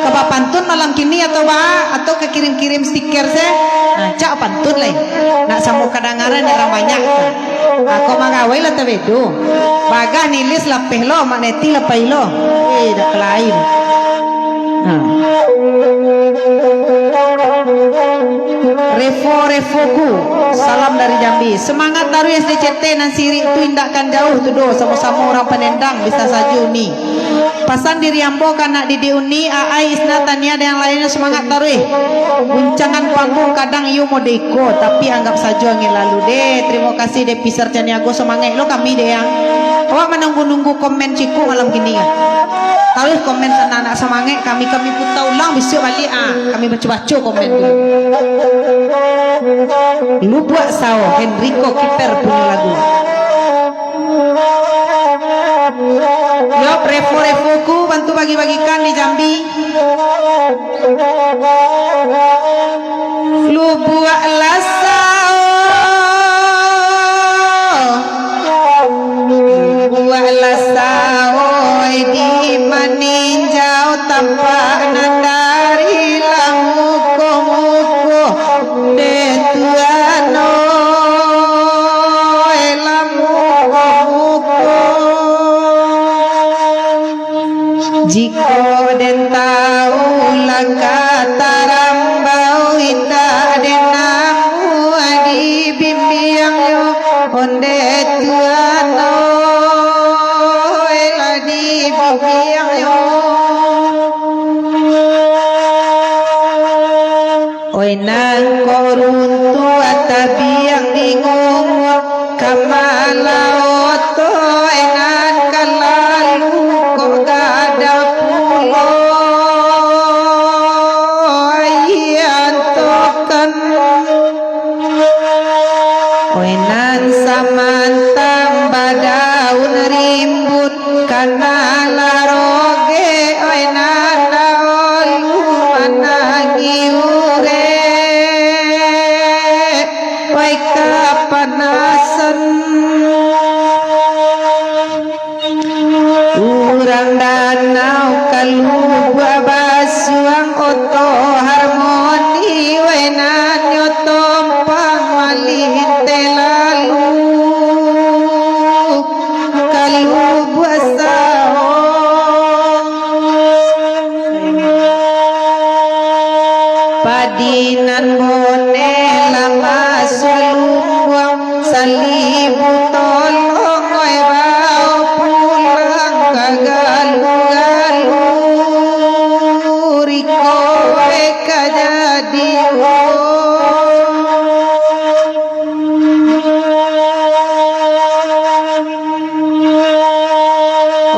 ka bapantun malam kini atau ba, atau ka kirim-kirim stiker se. Ah, cak pantun lai. Nak samo kadangaran urang banyak tu. Ah, kok magawai lah tabedo. Bagah Nilis lapeh lo, Mak Neti lapeh lo. Eh, dak kelain. Ha. Revo, Revoku, salam dari Jambi. Semangat taruih S D C T nan sirik tu, indak kan jauh tu doh, samo-samo urang Panendang bisa sajo ni. Pasan diri ambo ka anak didik Uni, Aai, Isna, Tania, dan yang lainnyo, semangat taruih. Guncangan panggung kadang iyo mode iko, tapi anggap sajo angin lalu deh. Terima kasih deh, Pisar Caniago, semangat lo kami deh, yang. Awak menunggu-nunggu komen ciko malam kini kan. Taruih komen sana, nak semangat kami, kami puta ulang bisuak baliak, ah. Kami baco-baco komen tu. Lubuak Sao, Henrico Kiper punyo lagu. Yo, revo-revoku, bantu bagi-bagikan di Jambi. Lubuak Lasao, Lubuak Lasao, di maninjau tampak nan dari lamuko-muko. Deh Tuhan, oi, lamuko-muko. Jiko den tau lah ka tarambau, indak den namuah dibimbiang yo, ondeh Tuhan, oi, lah dibimbiang yo. Oi nan kok runtuah tabiang di ngumur, ka malaoto, oi nan ka lalu kok gadang pulo, ian tokan. Oi nan samantang badaun rimbun, kana lah rogek, oi nan daulu manangi urek, oi kapanasan. Urang danau ka lubuak basuang, oto harmoni, wai nan nyo tompang malinteh lalu ka lubuak sawo. Padi nan boneh lah masuak lumbuang, salibu tolong, oi, bao pulang ka galu-galu, riko, oi, ka jadi, wo.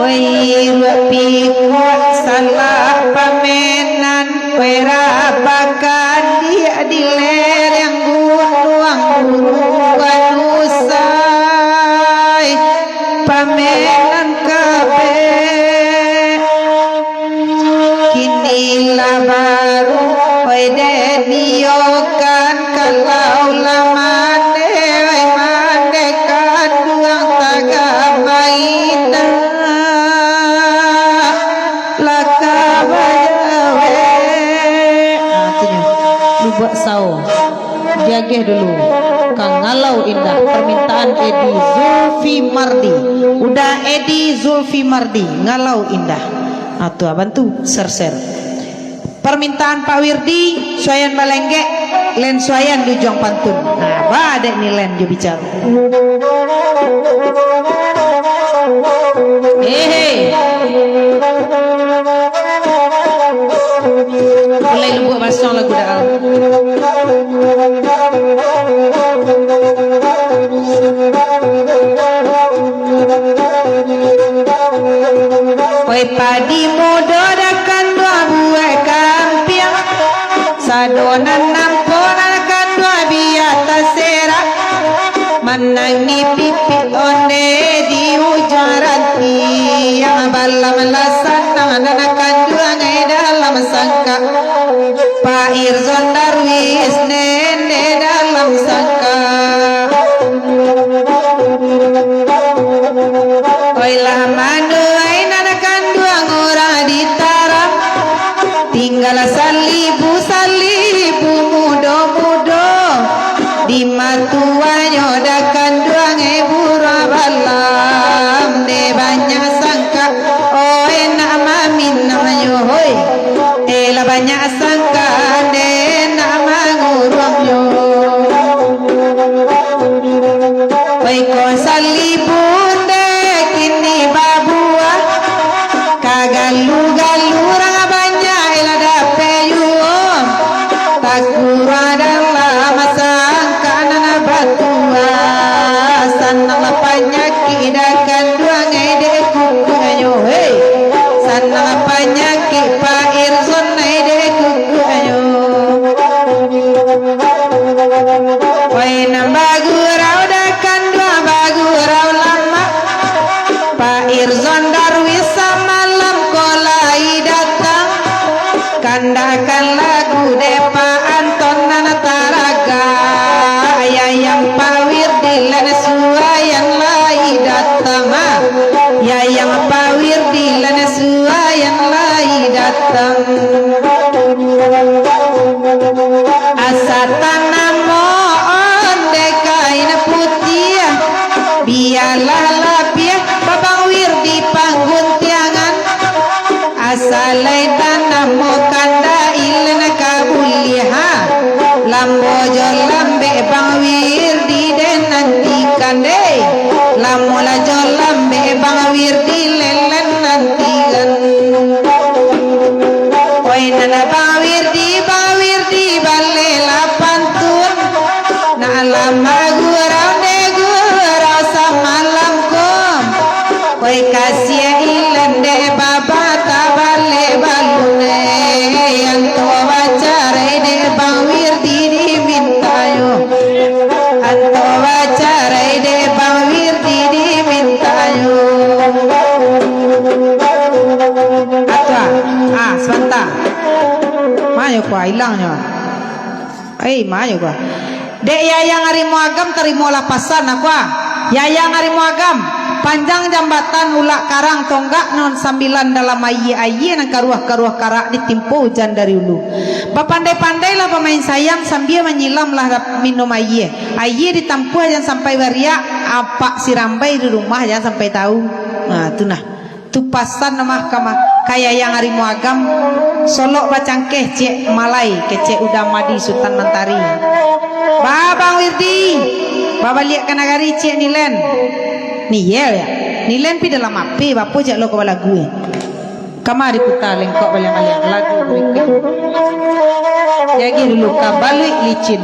Oi, ruak pikuak salah pamenan, oi, rabakan diak di Nah, tu nyo. Lubuak Sao. Diagih dulu. Ka Ngalau Indah. Permintaan Edi Zulfi Mardi. Uda Edi Zulfi Mardi. Ngalau Indah. Ah, tu, ah, bantu. Share-share. Permintaan Pak Wirdi, suayan balenggek, len suayan di ujuang pantun. Nah, ba dek ni len jo bicaro. Hehe. Mulai Lubuak Basong lagu dah. Oi padi mudo dakan dua buah kampiang, sado nan nampo nan dakan dua biah taserak, manangih pipik onde di ujuang rantiang, balam lah sanang nan kanduang dalam sangka. Pak Irzon Darwis nende dalam sangka. Oi lah manuai nan kanduang urang ditaram. Tinggal salibu-salibu mudo-mudo. Di matuanyo dah kanduang buruang balam. Dek banyak sangka, oi nak maminangnyo, hoi. Eh, lah banyak sangka, dek nak manguruangnyo. Baiko salibun dek kini babuah, ka galu-galu urang banyak, eh, lah dapek juo. Takuruang dalam sangka nan batuah, sanang lah panyakik dah kanduang, eh, dek kukuaknyo, hei. Sanang panyakik Pak Irzon, eh, dek kukuaknyo. Oi, nan bagurau dah kanduang, bagurau lamak. Pak Irzon Darwis samalam ko lai datang. Kandakan lagu dek Pak Anton nan taragak. Yayang Pak Wirdi len suayan lai datang, ha. Yayang Pak Wirdi len suayan lai datang. Asa tanamo onde kain putiah, bialah labiah babang Wirdi pangguntiangan. Asa lai tanamo kandak ilen ka buliah, ha. Lambo jo lambek Bang Wirdi den nantikan, deh. Lamo lah jo lambek Bang Wirdi len nantikan. Oi, nan Bang Wirdi, Bang Wirdi, baleh lah pantun. Nak lama gurau dek gurau samalam ko. Oi, kasiah ilen dek baba tabalek balun, eh. Anto bacarai dek Bang Wirdi dimintanyo. Anto bacarai dek Bang Wirdi dimintanyo. Atua, ah, sabanta. Mayo kua ilangnyo. Eh, mayo kua. Dek Yayang Arimo Agam, tarimolah pasan, ah, kua. Yayang Arimo Agam, panjang jambatan, ulak karang tonggak nan sambilan dalam ayie, ayie nan karuah-karuah karak ditimpo ujan dari ulu. Bapandai-pandailah bamain sayang sambia manyilamlah minum ayie. Ayie ditampuah jan sampai bariak, apak si Rambai di rumah jan sampai tahu. Nah, tu nah. Tu pasan mah ka ma-, ka Yayang Arimo Agam, solok bacangkeh ciek malai, kecek Uda Madi Sutan Mantari. Ba Bang Wirdi, babaliak ka nagari ciek Nilen. Ni ye ya. Nilen pi dalam ape, bapo ciek lo ka balagu, eh. Kama diputa lengkok baliang-baliang lagu berikut. Jagi dulu ka Baluik Licin.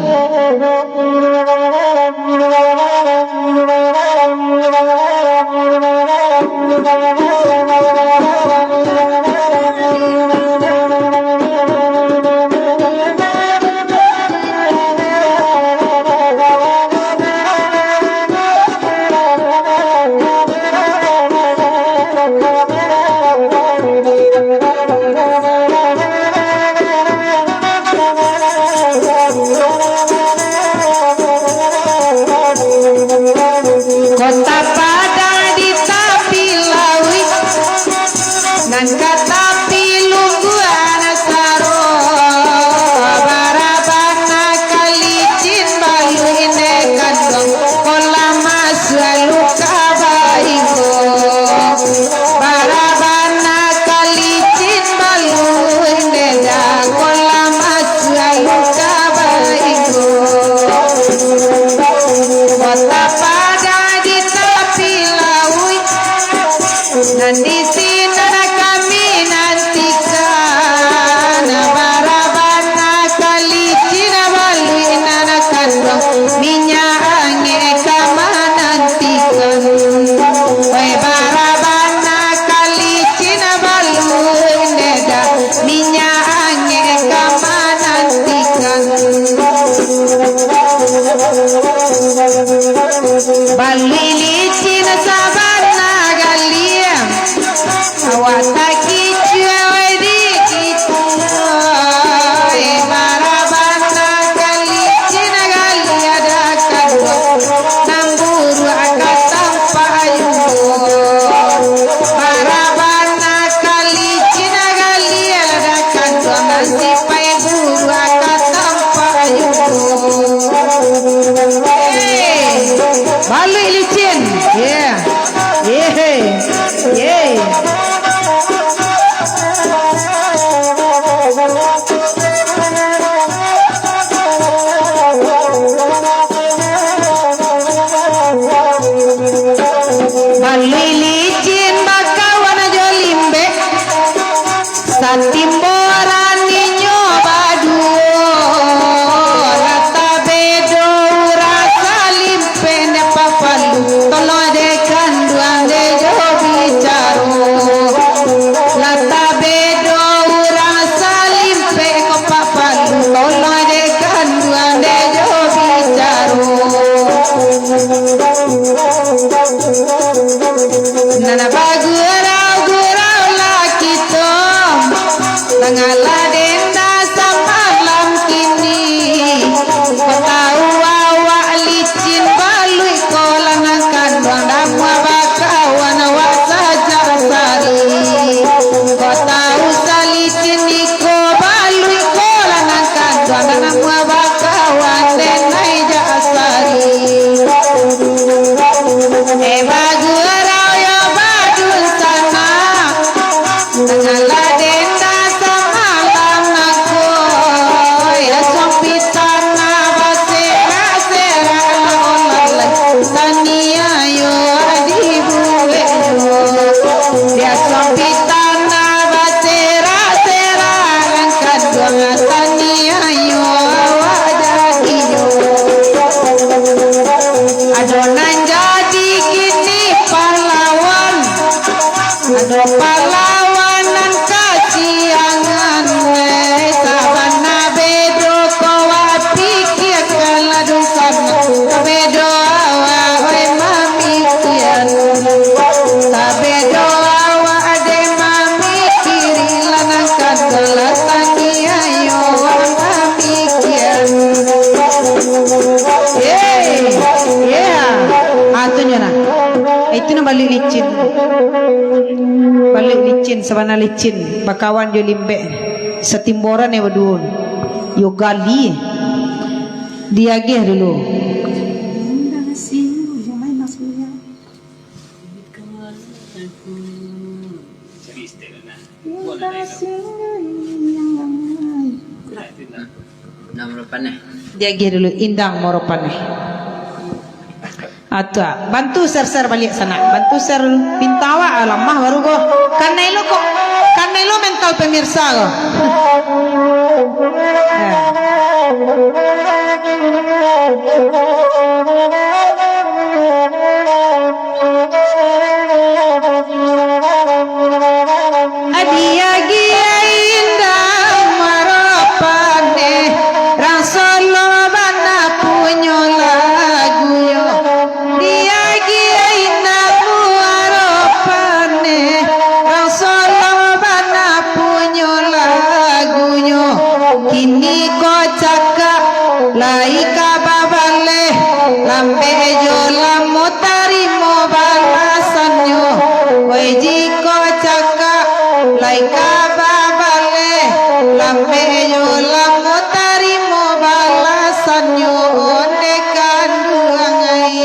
Timboran inyo baduo, lah tabedo urang salimpek ndak papalu. Tolong dek kanduang dek jo bicaro. Lah tabedo urang salimpek ko papalu. Tolong dek kanduang dek jo bicaro. Nan bagurau-gurau lah kito, tangah lah denda samalam kini. Ko tahu awak licin baluik ko, lah nan kanduang damuah bakawan awak sajak sari. Ko tahu salicin iko baluik ko, lah nan kanduang damuah bakawan denai jak sari. Eh, bagurau yo badunsanak, tangah lah denda samalam nangko. Eh, suang pitanah baserak-serak lah olah lai, taniayo dibueknyo. Dia suang pitanah baserak-serak, nan kanduang taniayo awak jadinyo. Ado nan jadi kini pahlawan, ado pahlawan nan kasiangan, eh, sabana bedo ko wak pikiakan lah dunsanak, bedo awak, oi, mamikian. Tabedo awak dek mamikiri, lah nan kanduang taniayo mamikiri. Yeay, yeah. Ah, tu nyo nah. Itu nah baluik licin. Baluik licin, sabana licin. Bakawan jo limbek. Satimboran yo baduo. Yo gali. Diagiah dulu. Indang moropaneh. Diagiah dulu, indang moropaneh. Atua, bantu share-share baliak sanak. Bantu share, pinta awak lamah baru ko. Kanai lo kok, kanai lo mental pemirsa ko. Eh. Diagiah indang moropaneh, rang Solo bana punyo lagunyo. Diagiah indang moropaneh, rang Solo bana punyo lagunyo. Kini ko cakak lai ka babaleh, lambek jo lamo tarimo balasannyo. Wai jiko cakak lai ka babaleh, lambek jo lamo tarimo balasannyo, ondeh kanduang ai.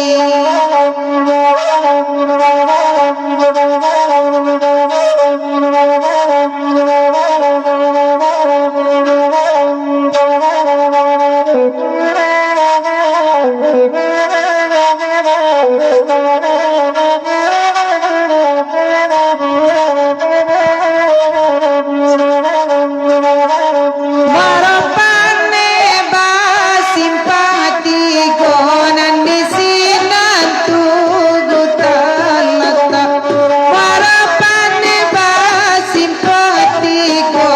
Moropaneh basimpang tigo nan di sinan tugu talatak. Moropaneh basimpang tigo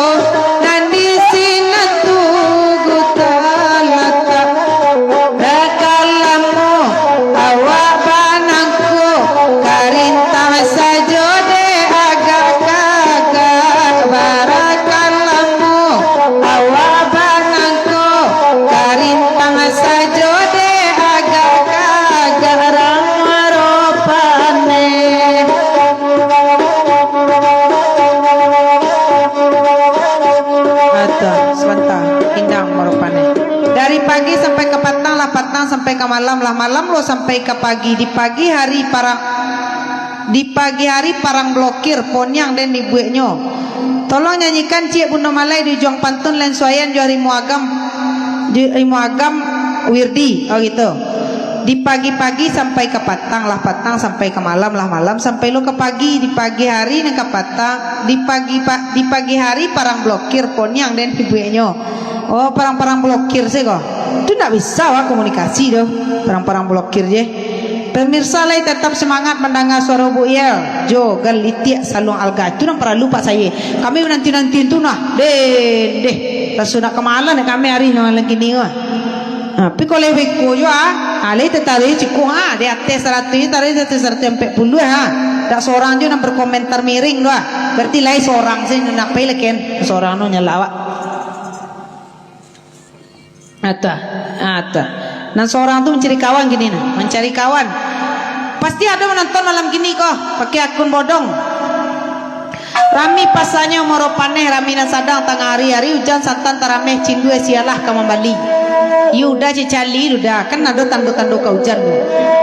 nan di sinan tugu talatak. Dakek lamo awak banangko, karintang sajo dek agak-agak. Barakan lamo awak banangko, karintang sajo dek agak-agak rang moropaneh. Ato, sabanta, indang moropaneh. Dari pagi sampai ka patang, lah patang sampai ka malam, lah malam lo sampai ka pagi. Di pagi hari parang, di pagi hari parang blokir, poniang den dibueknyo. Tolong nyanyikan Ciek Bundo Malai di ujuang pantun, lain suaian jo Harimau Agam, jo Harimau Agam Wirdi, oh gitu. Di pagi-pagi sampai ka patang, lah patang sampai ka malam, lah malam sampai lo ka pagi. Di pagi hari nan ka patang, di pagi pa-, di pagi hari parang blokir, poniang den ibueknyo. Oh, parang-parang blokir se ko. Tu ndak bisa wak komunikasi tu. Parang-parang blokir je. Pemirsa lai tetap semangat mandanga suaro Bu Yel. Jo, galitik saluang alga. Tu nan paralu, Pak Saye. Kami menanti-nanti tu nah. Deh, deh. Raso nak kamalan kami ari nan malam kini ko. Ha, tapi kalau lai beko juo, ah, ha, lai tataruih cukuik, ah, di ateh saratuih, taruih di ateh saratuih ampek puluah, ah. Dak sorang juo nan berkomentar miring tu, ah. Berarti lai sorang se nan pai leken. Sorang tu nyalak awak. Ata, ata. Nan sorang tu mancari kawan kini nah, mancari kawan. Pasti ado manonton malam kini ko, pakai akun bodong. Rami pasanyo moro paneh, rami nan sadang tangah ari, ari ujan santan tarameh, cindua sialah ka mambali. Iyo udah cecali, udah kan ado tando-tando ka ujan tu.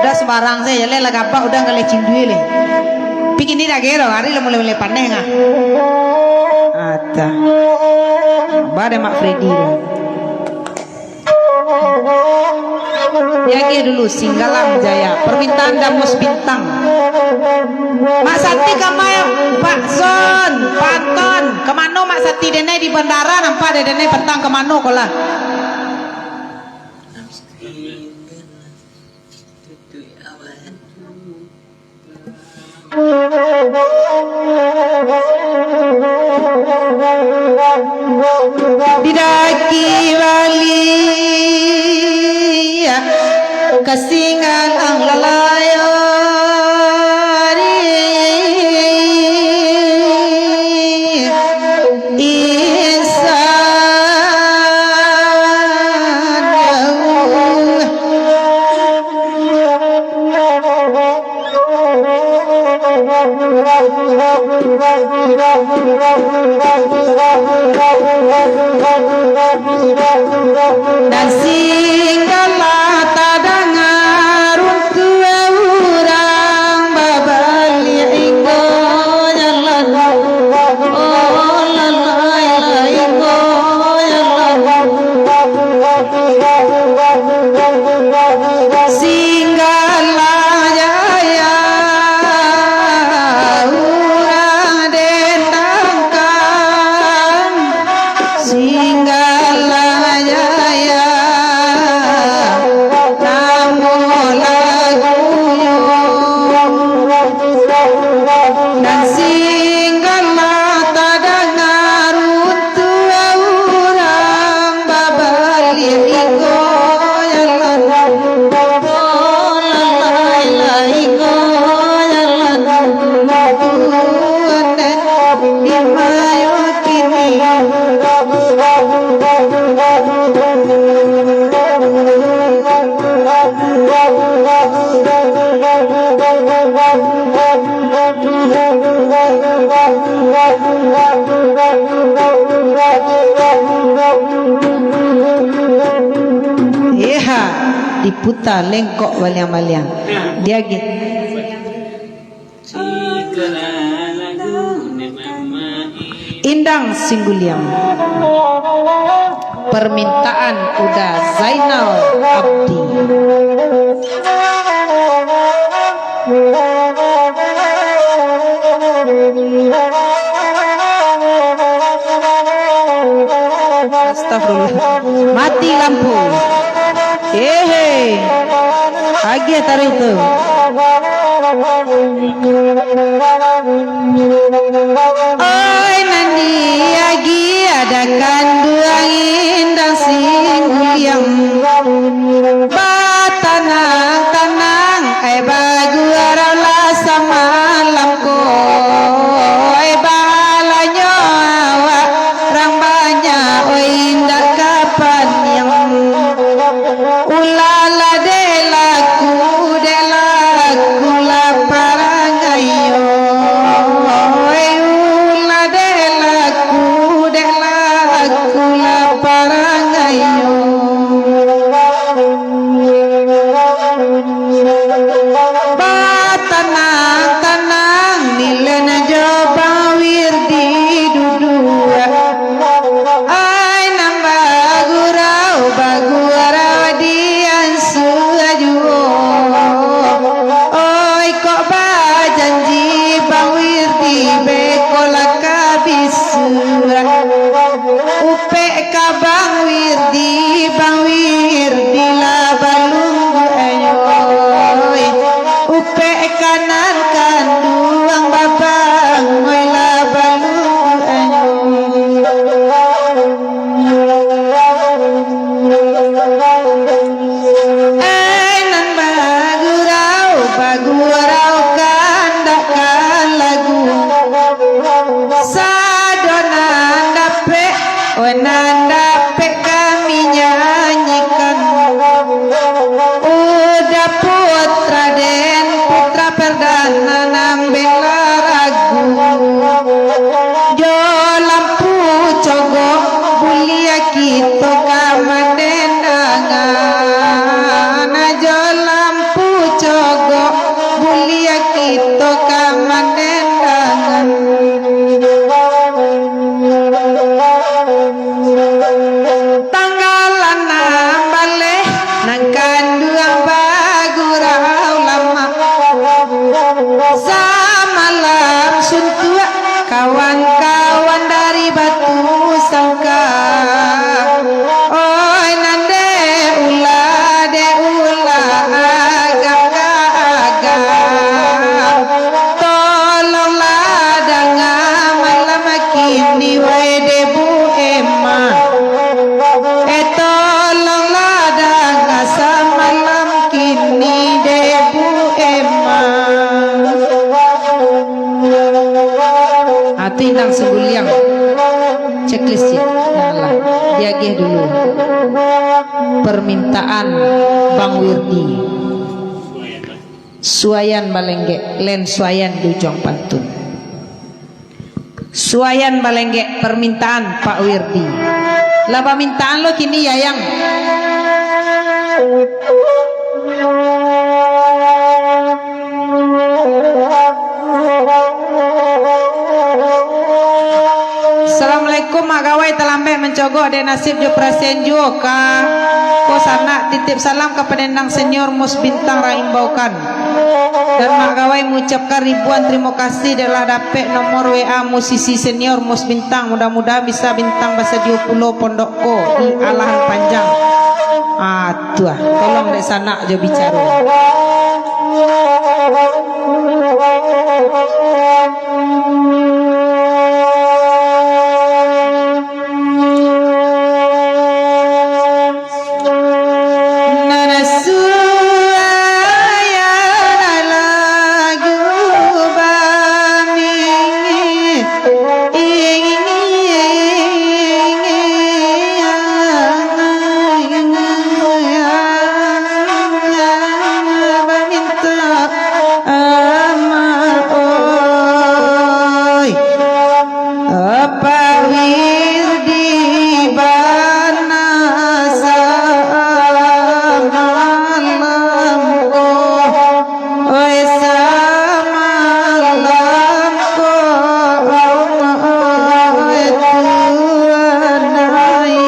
Udah sembarang se, jaleh lah gabak, udah ngaleh cindua leh. Tapi kini dak gero, ari lah mulai-mulai paneh ngah. Ata. Bade Mak Freddy tu. Diagiah dulu, Singgalang Jaya. Permintaan Damus Bintang. Mak Sati kamai, Pak Zon, Pak Anton. Kamano Mak Sati denai di bandara, nampak dek denai patang kamano ko lah. Didaki baliak ka Singgalang lalayo di insan jauah. Dan singgalah tadanga runtuah urang babaliak, inggo jalan. Oh, lalai, inggo jalan. Singgalah Jaya, urang den tangkang. Singgalah Jaya, namo lagunyo. Dan singgalah tadanga runtuah urang babaliak, inggo jalan. Oh, lalai lah, inggo jalan. Tuhan di mayo kini. Eha, diputa lengkok baliang-baliang. Diagiah. Indang Singguliang. Permintaan Uda Zainal Abdi. Astagfirullah. Mati lampu. Hehe. Agiah taruih tu. Oi, nan diagiah adakan duang Indang Singguliang. Batanang-tanang, ai baguaraulah samalam ko. Ai balanyo awak rang banyak, oi, indak ka paniang. Ulalah dek laku, dek laku lah parangai, oi. Nan dapek kami nyanyikan, Uda putra den, putra perdana nan bela ragu. Jo lampu cogok, buliah kito ka mandendangan. Jo lampu cogok, buliah kito ka mandendangan. Tanggal anam baleh, nan kanduang bagurau lamak. Samalam suntuak kawan-kawan dari Batu Sangka. Oi, nan dek ulah, dek ulah, agak ka agak. Tolonglah danga malam kini, wai dek Bu Emma. Eh, tolonglah danga samalam kini, dek Bu Emma. Ah, tu Indang Siguliang. Checklist, cik. Janganlah. Diagih dulu. Permintaan Bang Wirdi. Suayan balenggek, len suayan di ujuang pantun. Suayan balenggek, permintaan Pak Wirdi. Lah bamintaan lo kini, Yayang. Assalamualaikum, Mak Gawai, talambek mancogok dek nasib jo parasaian juo ka. Ko sanak, titip salam kapado Endang Senior Mus Bintang Raimbaukan. Dan Mak Gawai mengucapkan ribuan terima kasih dek lah dapek nomor W A musisi senior Mus Bintang. Mudah-mudahan bisa Bintang basadio pulo pondok ko di Alahan Panjang. Ah, tu ah. Tolong dek sanak jo bicaro. Amak oi, Pak Wirdi bana samalam ko, oi samalam ko, oi Tuhan ai.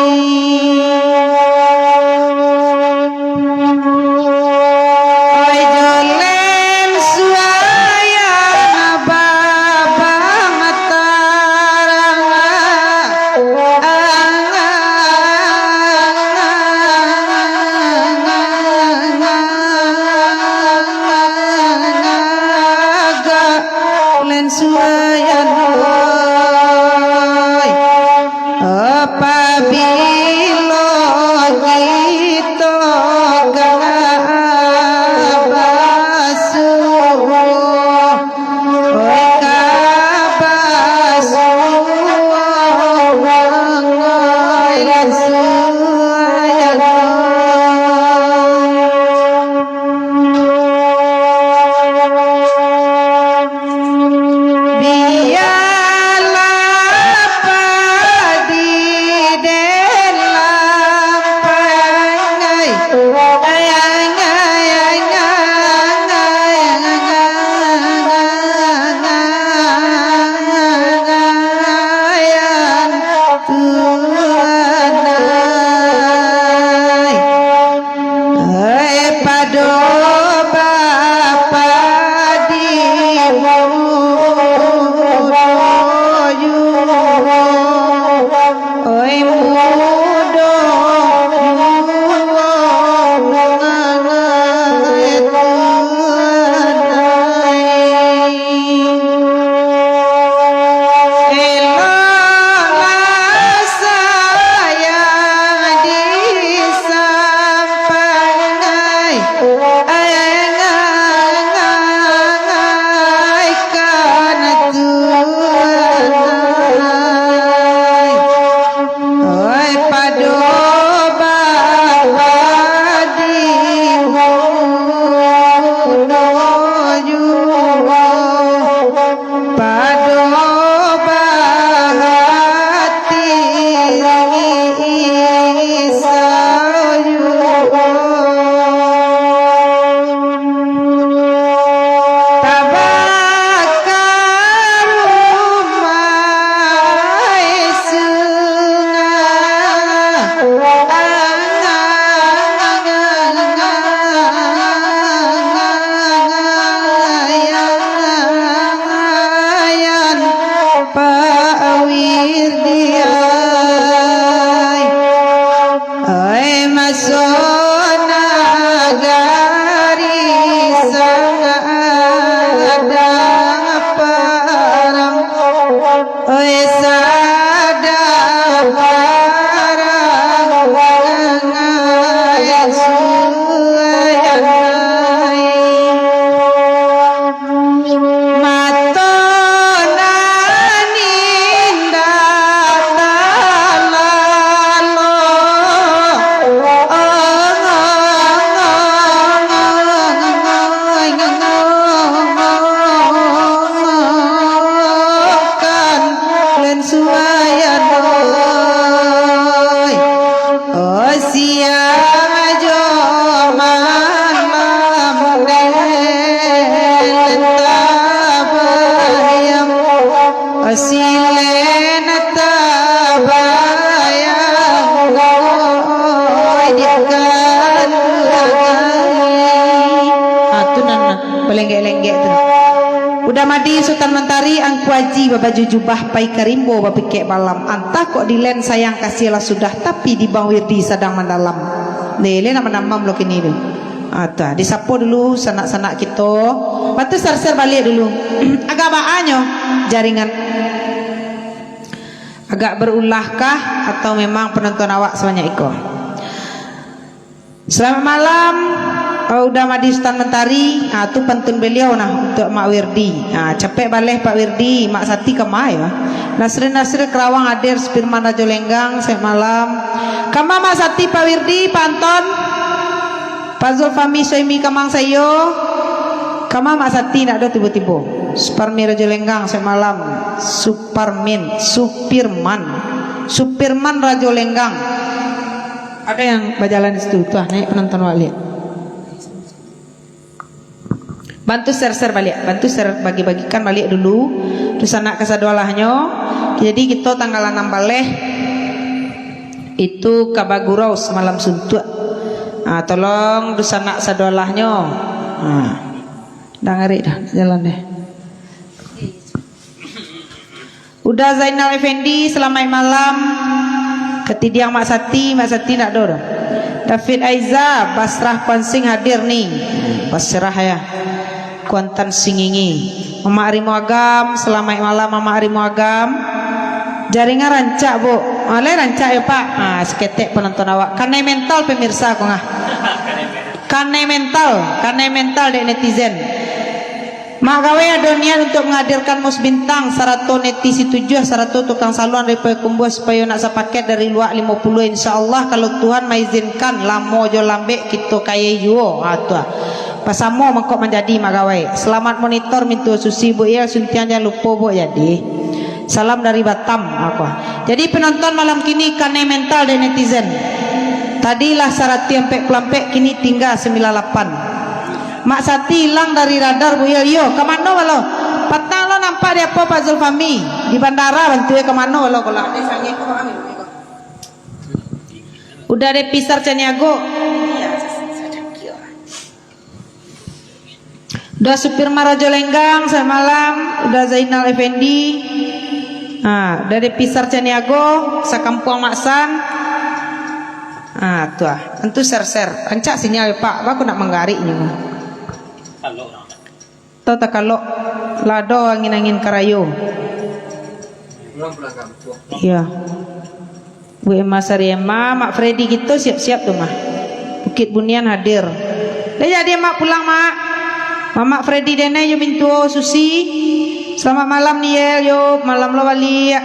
Oi, jolen suayan baba matarangan. Len suayan oi. Apabilo kito ka basuo, oi, ka basuo, oi, lasuo, ya Allah. Bialah padi Madi Sutan Mantari, Angku Aji babaju jubah, pai ka rimbo bapikek balam. Antah kok dilen sayang kasiah lah sudah, tapi di Bang Wirdi sadang mandalam. Lele nak mandamam lo kini tu. Ah, tu ah. Disapo dulu sanak-sanak kito. Lepas tu share-share baliak dulu. Agak baanyo jaringan. Agak berulahkah atau memang penonton awak sebanyak iko? Selamat malam, eh, Uda Madi Sutan Mentari. Ah, tu pantun beliau nah untuk Mak Wirdi. Ah, capek baleh Pak Wirdi, Mak Sati kama yo. Nasri Nasri Kerawang hadir, Supirman Rajo Lenggang, selamat malam. Kama Mak Sati, Pak Wirdi, Pak Anton, Pak Zulfami Soimi Kamang Sayo. Kama Mak Sati nak do tibo-tibo. Suparmi Rajo Lenggang, selamat malam. Suparmin, Supirman, Supirman Rajo Lenggang. Ada yang bajalan di situ, tuah, naik penonton baliak. Bantu share-share baliak, bantu share, bagi-bagikan baliak dulu. Dunsanak kasadolahnyo. Jadi kito tanggal anam baleh itu ka bagurau samalam suntuak. Ah, tolong dunsanak sadolahnyo. Ah. Dah ngarik dah, jalan deh. Uda Zainal Effendi, salamaik malam. Katidiang Mak Sati, Mak Sati ndak do doh. David Aiza, Basrah Kuansing hadir ni. Basrah ya. Kuantan Singingi. Mamak Rimo Agam, salamaik malam Mamak Rimo Agam. Jaringan rancak, Bu. Ah, lai rancak ya, Pak. Ah, saketek penonton awak. Kanai mental pemirsa ko ngah. Kanai mental, kanai mental dek netizen. Mak Gawai ado niat untuak manghadirkan Mus Bintang, sarato neti Situjuah, sarato tukang saluang dari Payakumbuah, supayo nak sapaket dari Luak Limo Puluah. Insya Allah, kalau Tuhan maizinkan, lamo jo lambek kito kayai juo. Ha, tu ah. Basamo mangko manjadi, Mak Gawai. Salamat monitor, mintuo Susi, Bu Yel, Suntiang, jan lupo, Bu, jadi. Salam dari Batam, aku. Jadi, penonton malam kini kanai mental dek netizen. Tadi lah saratuih ampek puluah ampek, kini tingga sambilan lapan. Mak Sati ilang dari radar, Bu Yel. Iyo, ka mano balo? Patang lo nampak di apo, Pak Zulfami? Di bandara bantuak, ka mano balo kolak? Uda Depi Sarcaniago. Uda Supir Marajo Lenggang, selamat malam. Uda Zainal Effendi. Ha, Uda Depi Sarcaniago, sakampuang Mak San. Ha, tu ah. Antu share-share. Rancak sinyal, Pak. Baku nak manggarik ni. Tau takalok. Lah ado angin-angin karayo. Iya. Bu Emma Sari Emma, Mak Freddy kito siap-siap tu mah. Bukit Bunian hadir. Dah jadi Mak pulang, Mak. Mamak Freddy denai jo mintuo Susi. Selamat malam, Niel, yo. Malam lo baliak.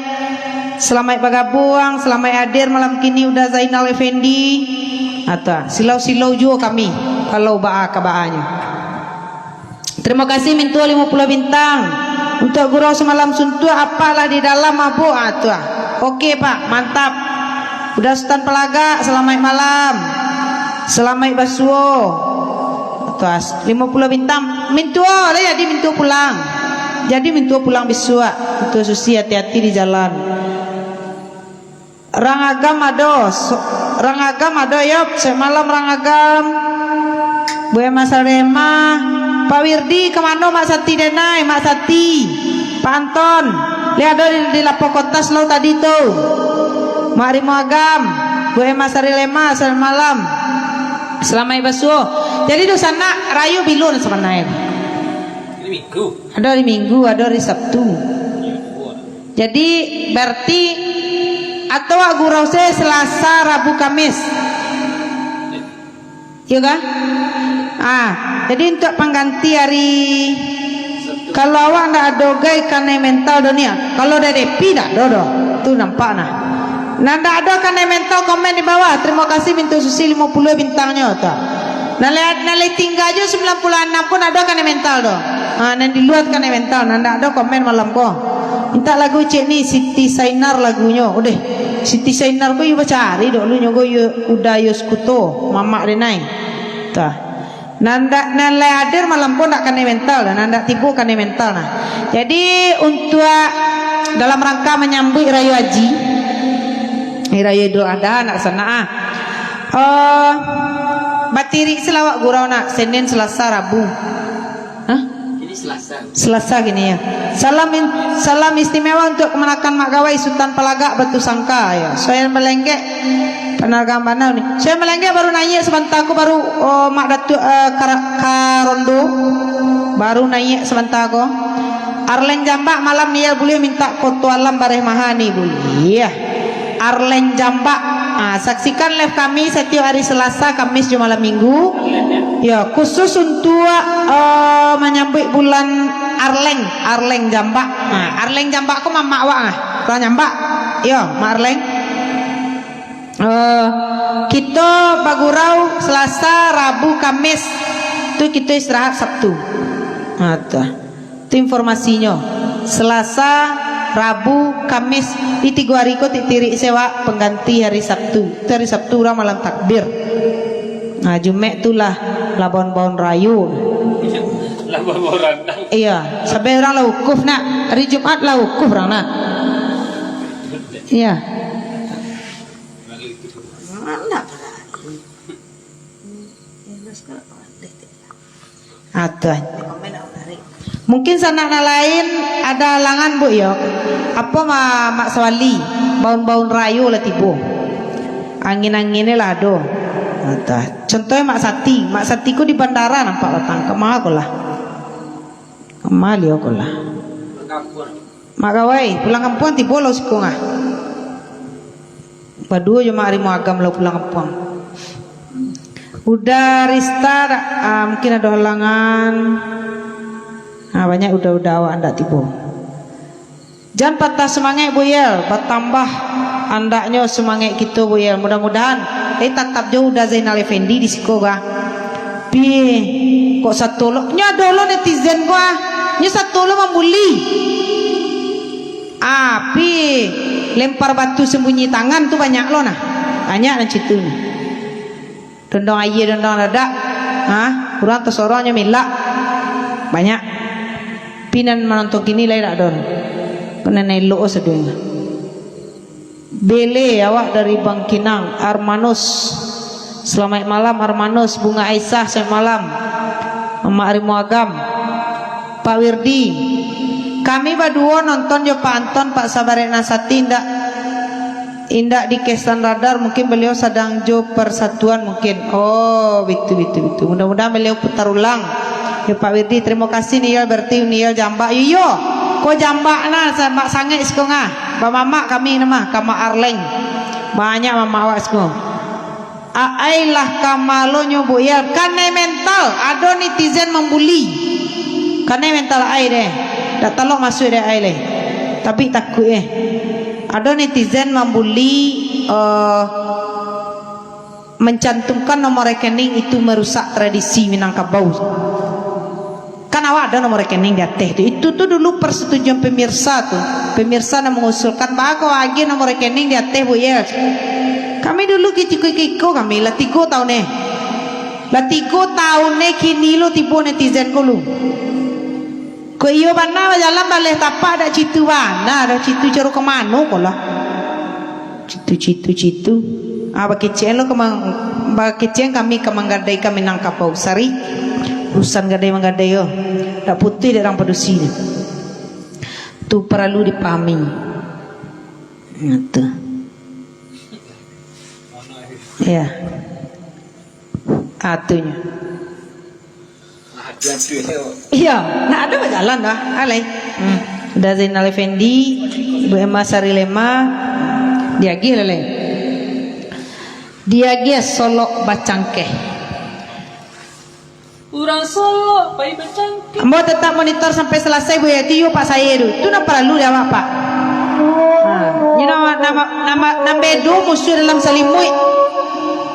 Selamat bagabuang, selamat hadir malam kini Uda Zainal Effendi. Atau silau-silau juo kami. Kalau baa ka baanyo. Terima kasih mintuo limo puluah bintang. Untuk gurau samalam suntuak, apak lah di dalam mabuk, ah, tu ah. Oke, Pak, mantap. Uda Sutan Palagak, salamaik malam. Salamaik basuo. Tu ah, limo puluah bintang. Mintuo lah jadi mintuo pulang. Jadi mintuo pulang bisuak. Mintuo Susi hati-hati di jalan. Rang Agam ado, so-, Rang Agam ado, yo, sek malam Rang Agam. Bu Emma Sarema, Pak Wirdi, ka mano Mak Sati denai, Mak Sati, Pak Anton, liek ado di, di Lapo Kotas lo tadi tu. Mak Rimo Agam, Bu Emma Sarilema, selamat malam. Salamaik basuo. Jadi, dunsanak rayo bilo sabananyo. Hari Minggu. Ado hari Minggu, ado hari Sabtu. Jadi, berarti atau gurau se Selasa, Rabu, Kamis. Iyo kah? Ah, jadi untuk pangganti hari, kalau awak ndak ado gai kanai mental do ni ah. Kalau dari P ndak ado doh. Tu nampak nah. Nan ndak ado kanai mental komen di bawah. Terima kasih mintuo Susi limo puluah bintangnyo tu. Nan lai, nan lai tingga jo sambilan puluah anam pun ado kanai mental tu. Ha, nan di lua tu kanai mental, nan ndak ado komen malam ko. Mintak lagu cek ni, Siti Sainar lagunyo. Udeh, Siti Sainar ko iyo bacari dok lu nyo ko iyo Uda Yos Kuto, mamak denai. Tah. Nan ndak, nan lai hadir malam ko ndak kanai mental dah, nan ndak tibo kanai mental nah. Jadi, untuak dalam rangka manyambuik Rayo Haji, ni Rayo Idul Adha, ndak sanak ah. Eh, batirik se lah awak gurau nak, Senin, Selasa, Rabu. Hah? Selasa kini, ya. Salam in-, salam istimewa untuk kamanakan Mak Gawai Sutan Palagak Batu Sangka, ya. Soyan Malenggek, Panaragam Banau ni. Soyan Malenggek baru naiak sabanta ko, baru, oh, Mak Datuak, eh, Kara-, Karondo. Baru naiak sabanta ko. Arleng Jambak malam ni, ya, buliah mintak Koto Alam Bareh Maha ni, buliah. Arleng Jambak. Ah, saksikan live kami satiok hari Selasa, Kamis, jo malam Minggu. Ya, khusus untuak, eh, manyambuik bulan Arleng, Arleng Jambak. Ah, Arleng Jambak ko mamak awak ah. Urang Jambak. Yo, Mak Arleng. Eh, kito bagurau Selasa, Rabu, Kamis. Tu kito istirahat Sabtu. Ah, tu. Tu informasinyo. Selasa, Rabu, Kamis, di tigo hari ko titirik se wak pangganti hari Sabtu. Tu hari Sabtu urang malam takbir. Nah, Jumek tu lah, lah baun-baun rayo. Lah baun-baun randang. Iya, sampai urang lah wukuf nak. Hari Jumat lah wukuf urang nak. Iya. Ah, tu. Mungkin sanak nan lain ado alangan, Bu, yo. Apo ma-, Mak Sawali, baun-baun rayo lah tibo. Angin-angin ni lah ado. Ah, tu. Contohnyo Mak Sati. Mak Sati ko di bandara nampak batang. Kama ko lah? Kama liau ko lah? Mak Gawai, pulang kampuang tibo lah siko ah. Baduo jo Mak Rimo Agam lah pulang kampuang. Uda Rista, ah, mungkin ado halangan. Ah, banyak uda-uda awak andak tibo. Jan patah sumangaik, Bu Yel, batambah andaknyo sumangaik kito, Bu Yel. Mudah-mudahan, eh, tatap jo Uda Zainal Effendi di siko, bah. Pi, kok sato lo, nyo ado lo netizen ko ah. Nyo sato lo mambuli. Ah, pi, lempar batu sembunyi tangan tu banyak lo nah. Banyak nan citu nah. Dondong aia, dondong dadak. Ha, urang tasorong nyo milak. Banyak. Pi nan manonton kini lai dak ado. Ko nan elok sadonya. Bele awak dari Bangkinang, Armanus. Selamat malam, Armanus. Bunga Aisyah, selamat malam. Mamak Rimo Agam. Pak Wirdi. Kami baduo nonton jo Pak Anton, Pak Sabarek nan sati, indak, indak di kesan radar, mungkin beliau sadang jo persatuan mungkin. Oh, bitu, bitu, bitu. Mudah-mudahan beliau putar ulang. Yo, Pak Wirdi, terima kasih, Niel berarti Niel Jambak. Iyo, iyo. Ko Jambak nah, sa-, mak sangaik siko ngah. Bamamak kami nah mah, ka Mak Arleng. Banyak mamak awak siko. Aai lah kamalonyo, Bu Yel. Kanai mental, ado netizen mambuli. Kanai mental aai deh. Dak talok masuak deh aai leh. Tapi takuik eh. Ado netizen mambuli, eh, mencantumkan nomor rekening itu merusak tradisi Minangkabau. Kan awak ado nomor rekening di ateh tu. Itu tu dulu persetujuan pemirsa tu. Pemirsa nan mengusulkan, "Baa kok agiah nomor rekening di ateh, Bu Yel?" Kami dulu kiciko-kiko kami, lah tigo taun eh. Lah tigo taun eh, kini lo tibo netizen ko lu. Kok iyo bana bajalan baleh tapak dak citu bana, dak citu caro ka mano ko lah. Citu, citu, citu. Ah, bakecekan lo ka mang-, bakecekan kami ka manggadaikan Minangkabau. Sari, urusan gadai manggadai yo. Dak putuih dek urang padusi ni. Tu paralu dipahami. Nah, tu. Ya. Ah, tu nyo. Iyo, ndak ado bajalan dah, alai. Hmm. Uda Zainal Effendi, Ibu Emma Sarilema, diagiah lah, lai. Diagiah Solok Bacangkeh. Urang Solok pai bacangkeh. Ambo tetap monitor sampai salasai, Bu Yeti, yo, Pak, sae tu. Tu nan paralu di awak, Pak. Ha, nyo nan, nan, nan, nan bedo musuah dalam salimuik.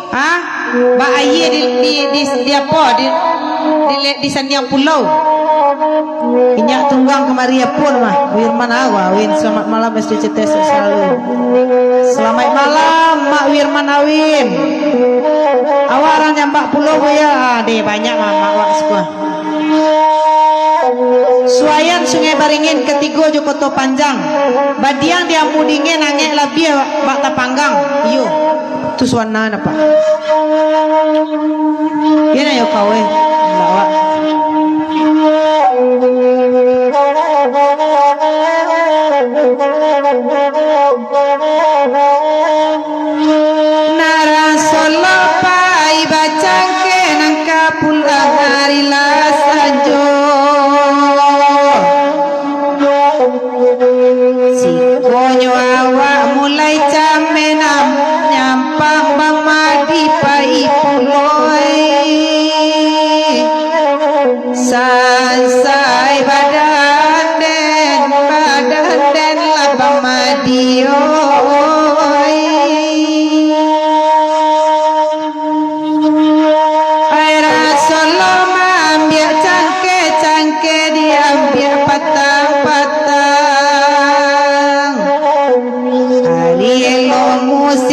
Ha? Bak aia di, di, di, di apo? Di, di, di Sandiang Pulau. Inyak tunggang kamari apo mah? Wirman Awin, selamat malam, S D C T S selalu. Selamat malam, Mak Wirman Awin. Awak urang Jambak pulo, Bu, yo? Ah, deh, banyak mah, mak awak siko. Suayan Sungai Baringin katigo jo Koto Panjang. Badiang di Ambu Dingin angek labiah bak tapanggang. Iyo. Tu suana napa? Iyo na yo kau, eh. Ndak, Wak.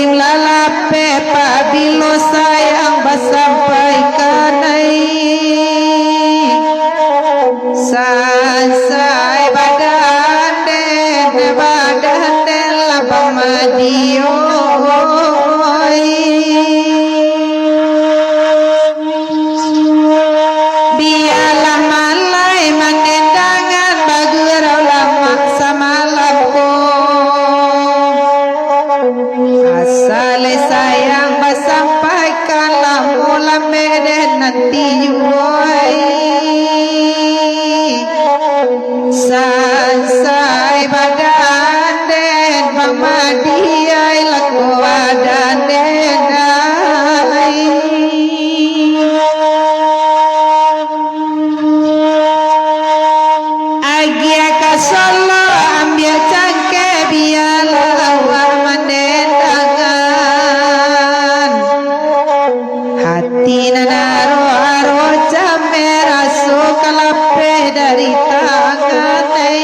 Lalapeh pabilo sayang basampaikan ai. Sansai badan den, badan den lah pamadioi. Bialah malai mandendangan bagurau lamak samalam ko. Asal sayang basampaikan lamo lambek den nanti juo ai. Sansai badan den pamadiai lako badan den ai. Agiah ka Solo ambiak cangkeh bialah awak mandendangan. Hati nan aro-aro cameh raso ka lapeh dari tangan ai.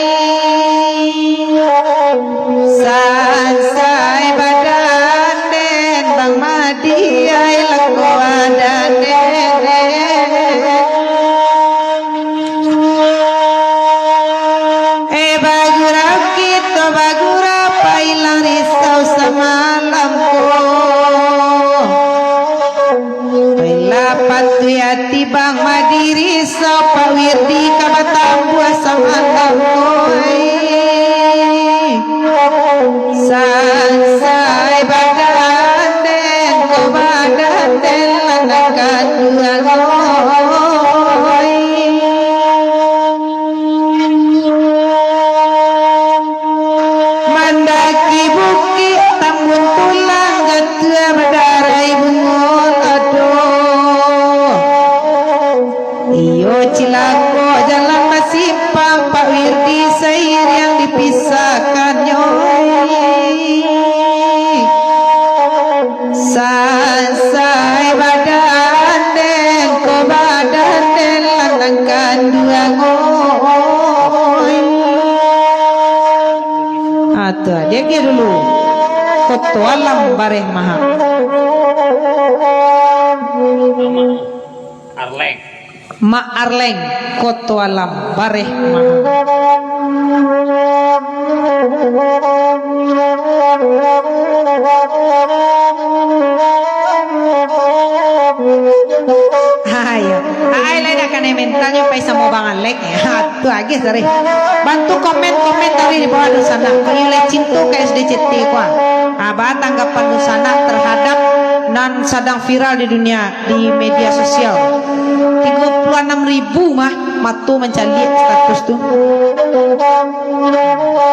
Sansai badan den bang madiai lako badan den. Eh, bagurau kito, bagurau pailang risau samalam ko. Pailah patuih ati bang madiri, so Pak Wirdi ka batambuah samalam ko. Sansai badan den ko, badan den lah nan kanduang oi. Mandaki bukik tambun tulang, gatua badarai bungo lado. Iyo cilako jalan basimpang, Pak Wirdi sairiang dipisahkannyo. Sansai badan den ko, badan den lah nan kanduang oi. Ah, tu, diagiah dulu. Koto Alam Bareh Mahak. Arleng. Mak Arleng, Koto Alam Bareh Mahak. Ayo, ai lai dak kanai mentalnyo pai samo Bang Alek. Ha, tu agiah tadi. Bantu komen-komen tadi di bawah dunsanak. Kok iyo lai cinto ka S D C T ko ah. Ah, ba tanggapan dunsanak terhadap nan sadang viral di dunia, di media sosial. Tigo puluah anam ribu mah mato mancaliak status tu.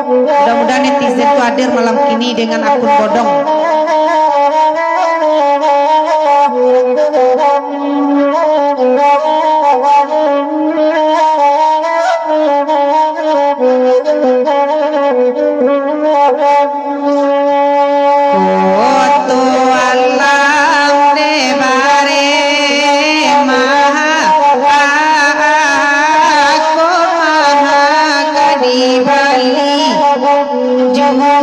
Mudah-mudahan netizen tu hadir malam kini dengan akun bodong. Koto alam de bare maha, ako maha ka dibali juo.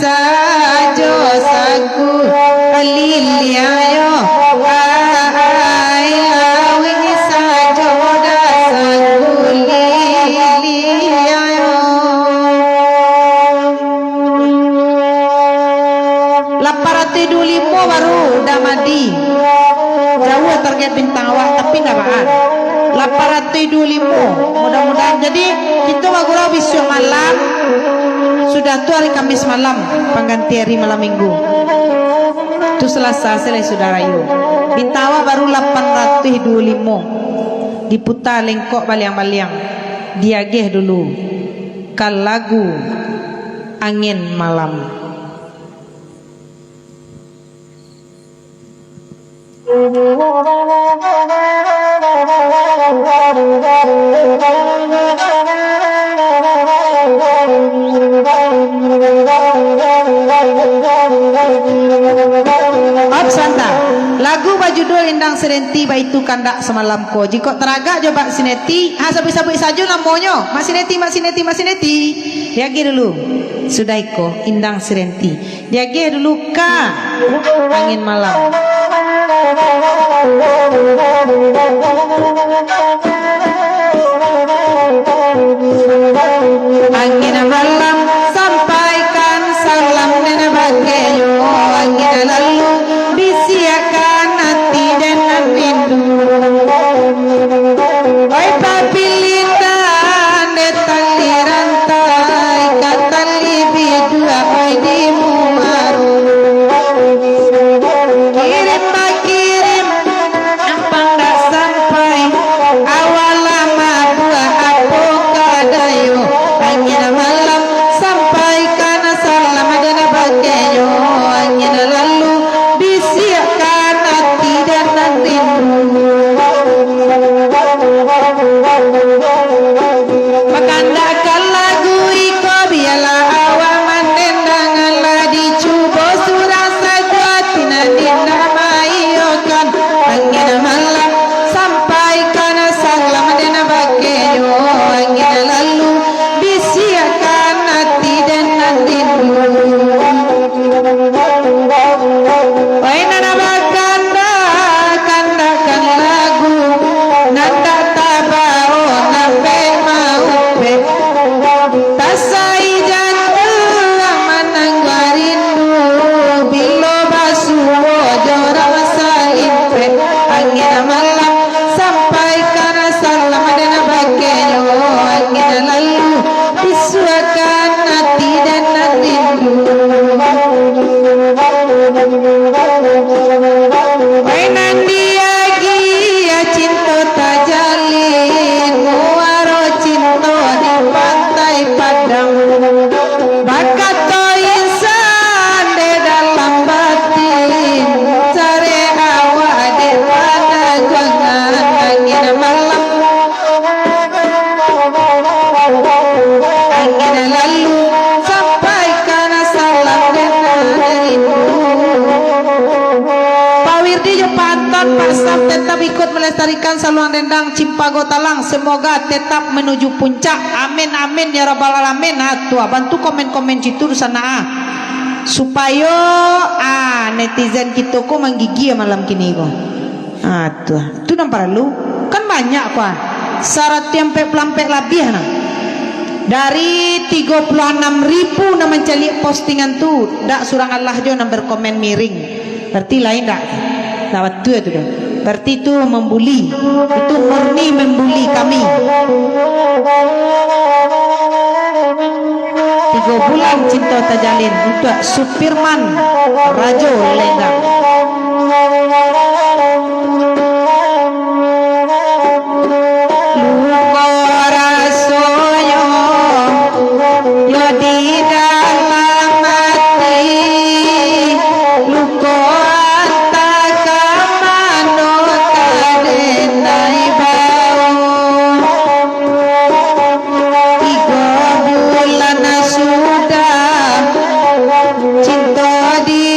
Sajo sagu liliang yo, ai lawih sajo dah sagu liliang yo. Lapan ratuih duo limo baru Damadi. Jauah target bintang awak, tapi ndak baa. Lapan ratuih duo limo. Mudah-mudahan. Jadi, kito bagurau bisuak malam. Sudah tu hari Kamis malam, pangganti hari malam Minggu. Tu Selasa, Selai Sudah Rayo. Bintang awak baru lapan ratuih duo limo. Diputa lengkok baliang-baliang. Diageh dulu ka lagu Angin Malam. Absanta. Lagu bajudul Indang Sirenti, baitu kandak samalam ko. Jikok taragak jo Bak Sineti, ha, sabuik-sabuik sajo namonyo. Mak Sineti, Mak Sineti, Mak Sineti. Diagih dulu. Sudah iko, Indang Sirenti. Diagih dulu ka Angin Malam. Angin Malam, sampaikan salam den bakeh nyo. Angin lalu bisiakkan ati den nan rindu. Oi, papilindan dek tali rantai, ka tali biduak, oi, di muaro. Kirim bakirim, ampang dak sampai, awak lah mabuak apo ka dayo. Angin Malam, sampaikan salam den bakeh nyo. Angin lalu bisiakkan ati den nan rindu. Bakandakan lagu iko, bialah awak mandendang, lah dicubo surang sajo ati nan indak maiyokan. Angin Malam, sampaikan salam den bakeh nyo. Angin lalu bisiakkan ati den nan rindu. Oi, nan bakanda, kandakan lagu, nan dak tabao, nan bek maupek. Tasai jantuang mananggua rindu, bilo basuo jo rasa impek. Angin Malam, sampaikan salam den bakeh nyo. Angin lalu bisuakkan ati den nan rindu. Oi, nan diagiah cinto tajalin, muaro cinto di Pantai Padang. Bakato insan dek dalam batin, cari awak dek padagangan. Angin Malam, angin lalu, sampaikan salam den nan rindu. Pak Wirdi jo Pak Anton, Pak Sam tetap ikut melestarikan saluang dendang Cimpago Talang. Semoga tetap menuju puncak. Amin, amin, ya rabbal alamin. Ah, tu ah, bantu komen-komen situ di sana, ah. Supayo, ah, netizen kito ko manggigil malam kini ko. Ah, tu ah. Tu nan paralu. Kan banyak ko, ah. Saratuih ampek puluah ampek labiah nah. Dari tigo puluah anam ribu nan mancaliak postingan tu, dak surang alah jo nan berkomen miring. Berarti lain dak? Dak batua tu doh. Berarti itu membuli. Itu murni membuli kami. Tigo bulan cinto tajalin untuk Supirman Rajo Lenggang. Luko rasonyo yo di dalam ati, luko antah ka mano ka den nai bao. Tigo bulan sudah cinto dijalani.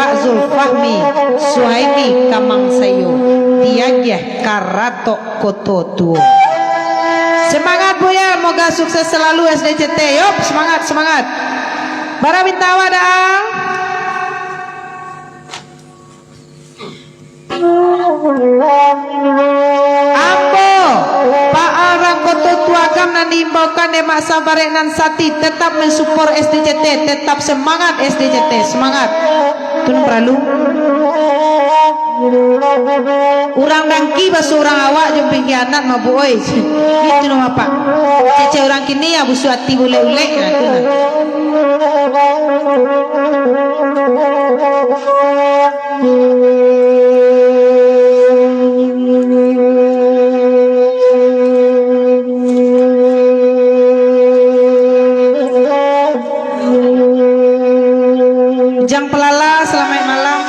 Pak Zulfahmi Suhaimi Kamang Sayo, diagiah ka Ratok Koto Tuo. Semangat, Buya, moga sukses selalu S D C T. Yop, semangat, semangat. Bara bintang awak, Daang? Ambo, Pak Arang Koto Tuagam nan diimbaukan dek Mak Sabarek nan sati, tetap mensupport S D C T, tetap semangat S D C T, semangat. Tu nan paralu. Urang dangki basuo urang awak jo pengkhianat mabuk, oi. Itu nan bapak. Cecek urang kini, ya, busuak ati bulek-ulek. Nah, tu nah. Ujang Pelala, salamaik malam.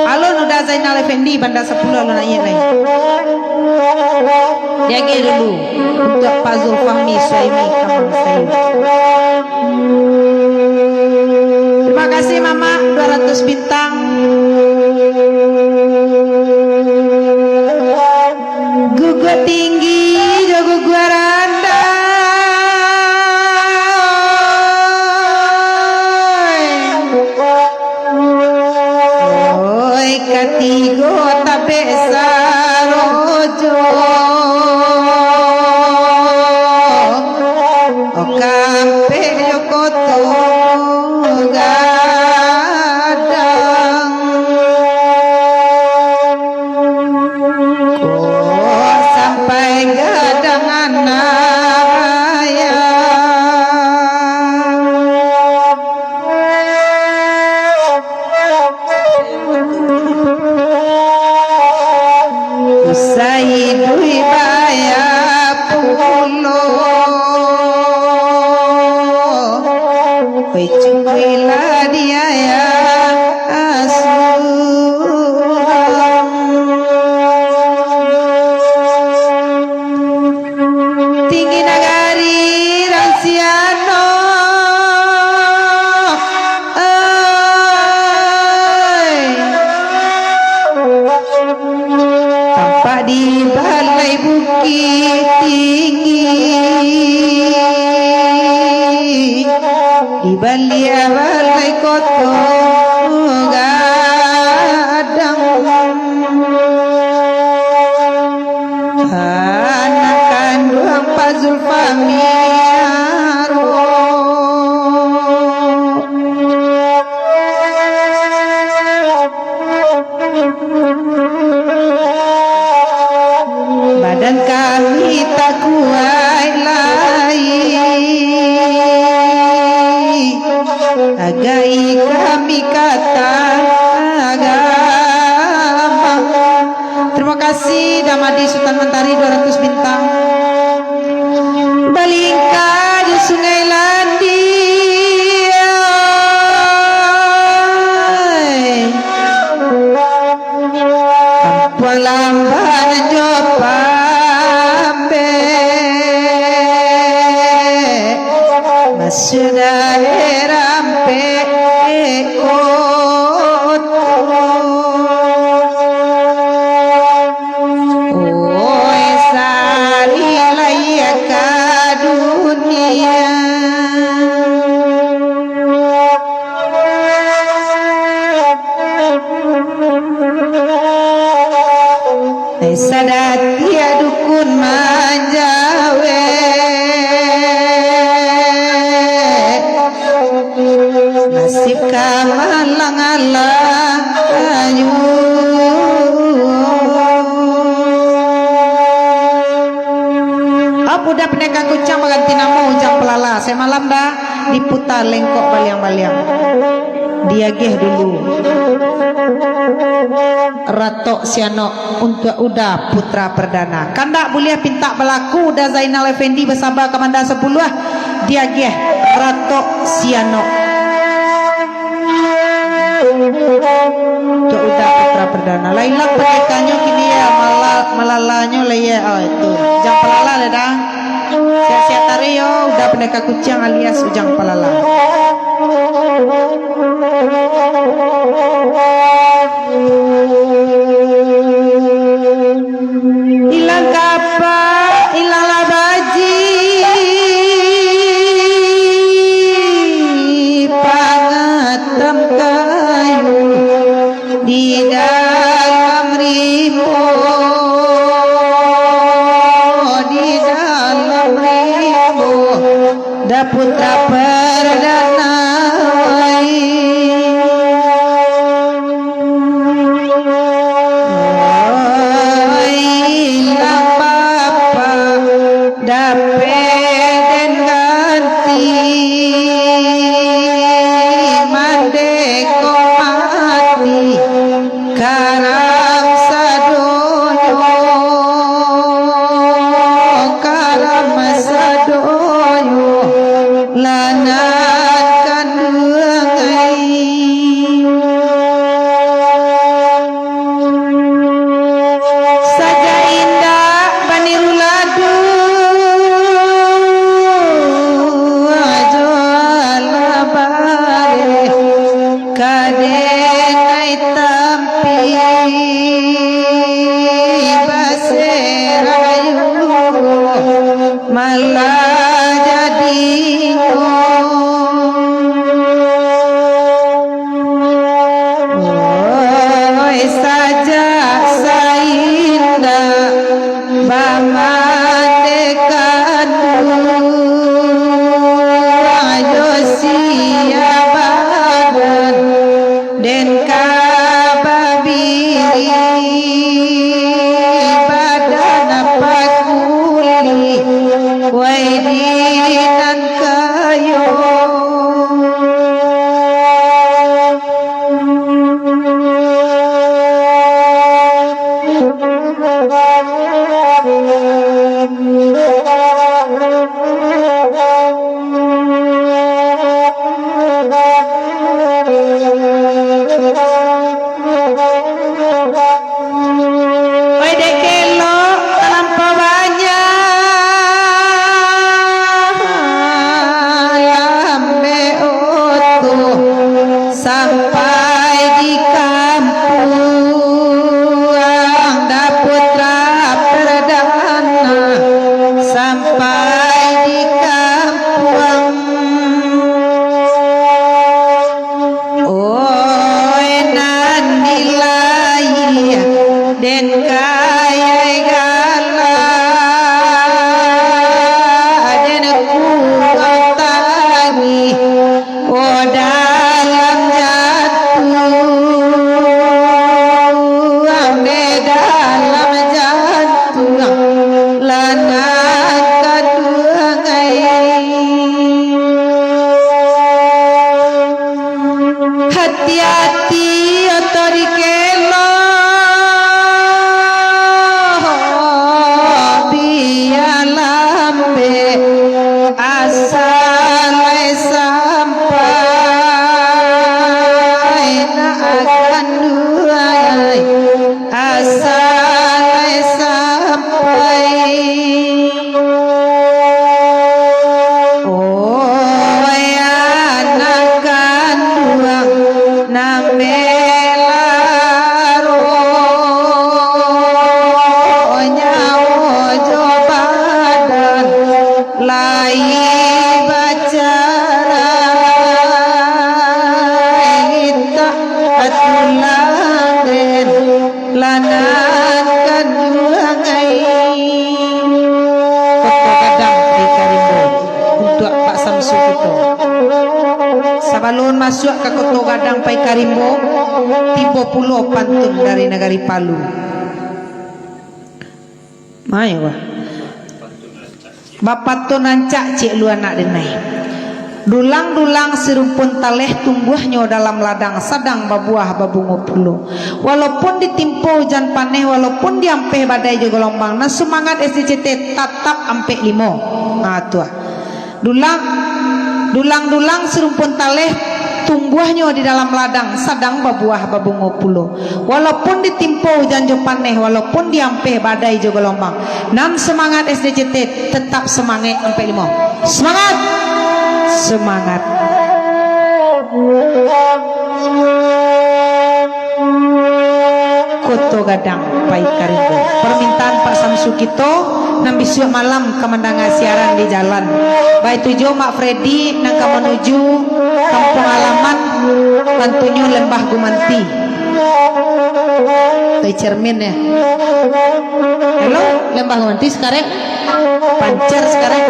Alun Uda Zainal Effendi, Banda Sapuluah, alun naiak lai. Diagiah dulu untuak Pak Zulfahmi Suhaimi Kamang Sayo. Terima kasih, Mamak, dua ratus bintang. Guguak tinggi jo guguak randah. Oi, katigo tabek sarojo. Kampek jo Koto Gadang. Kok sampai gadang anak ayah. Usah iduik baya pulo. Oi, cukuiklah di ayah asuh. Tinggi nagari rang siano. Ai. Tampak di balai bukik tinggi, di baliak balai Koto Gadang. Anak kanduang Pak Zulfahmi Arok. Badan kami tak kuaik lai. Agai kami ka tagamang. Terima kasih, Damadi Sutan Mantari, dua ratus bintang. Balingka di Sungai Landi, oi. Kampuang Lamban jo Pambek. Masuak daerah Ampek Koto. Oi, sari lai ka dunia. Sadatiak dukun manjawek, nasib ka malang alah ayu. Apo dah pandeka kucang baganti namo Ujang Pelala, samalam dah diputa lengkok baliang-baliang. Diagiah dulu Ratok Sianok untuak Uda Putra Perdana. Kandak buliah pintak balaku, Uda Zainal Effendi basaba ka Banda Sapuluah, diagiah Ratok Sianok. Untuak Uda Putra Perdana. Lah ilang pandekanyo kini yo, mala-, malalanyo lah yo, oh, itu. Ujang Palala lah, Dang. Siap-siap tarik yo, Uda Pendeka Kuciang alias Ujang Palala. Ilang kapak, ilang lah baji, pangatam kayu di dalam rimbo, di dalam rimbo. Daputra Perdana, oi, ilang bapak, dapek den ganti, mandeko mati. Karam sadonyo, karam sadonyo, lah nan kanduang ai. Sajak indak baniru ladu, ajo alah bareh. Ka den ai tampi baserayu, malah jadinyo. Oi, sajak saindak bamandeka tu, ajo sia badan den ka babiri, badan pakuli, wai di nan kayo. Oi, dek elok talampau banyak, lambek oto sampai di kampuang, Daputra Perdana sampai di kampuang. Oi, nan dilayia den kayai galak, den kuang tangih, o dalam jantuang, di dalam jantuang, lah nan kanduang ai. Hati-hati oto dikelok, bia lambek asa lai sampai, nak kanduang ai. Asa lai sampai. Oi, anak kanduang nan melaro, nyawo jo badan lai bacarai, tak tulang den, lah nan kanduang ai. Koto Gadang Pai Karimbo, untuak Pak Samsu kito. Sabalun masuak ka Koto Gadang Pai Karimbo, tibo pulo pantun dari Nagari Palu. Mayo, bah. Bapatun rancak, ciek lu anak denai. Dulang-dulang sirumpun taleh, tumbuahnyo dalam ladang, sadang babuah babungo pulo. Walaupun ditimpo ujan paneh, walaupun diampeh badai jo galombang, nan sumangaik S D C T tatap ampek limo. Ha, tu ah. Dulang, dulang-dulang sirumpun taleh, tumbuahnyo di dalam ladang, sadang babuah babungo pulo. Walaupun ditimpo ujan jo paneh, walaupun diampeh badai jo galombang, nan semangat S D C T tetap semangat. Ampek limo. Semangat! Semangat! Koto Gadang, Paikaringgo. Permintaan Pak Samsu kito, nan bisuak malam ka mandanga siaran di jalan. Baitu juo Mak Freddy nan ka manuju kampung halaman, tantunyo Lembah Gumanti. Tai cermin ya. Halo, Lembah Gumanti sekarang. Pancar sekarang.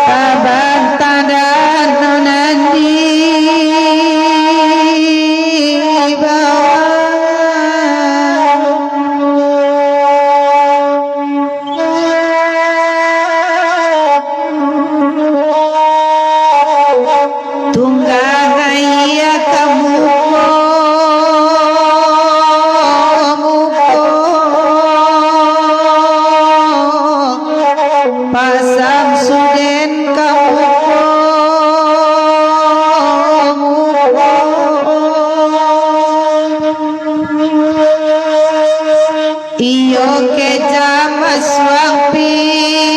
Kabantadan nan di bawah. Tunggang aia ka muko, muko. Pak Samsudin ka muko, muko. Iyo keja masuang pitana.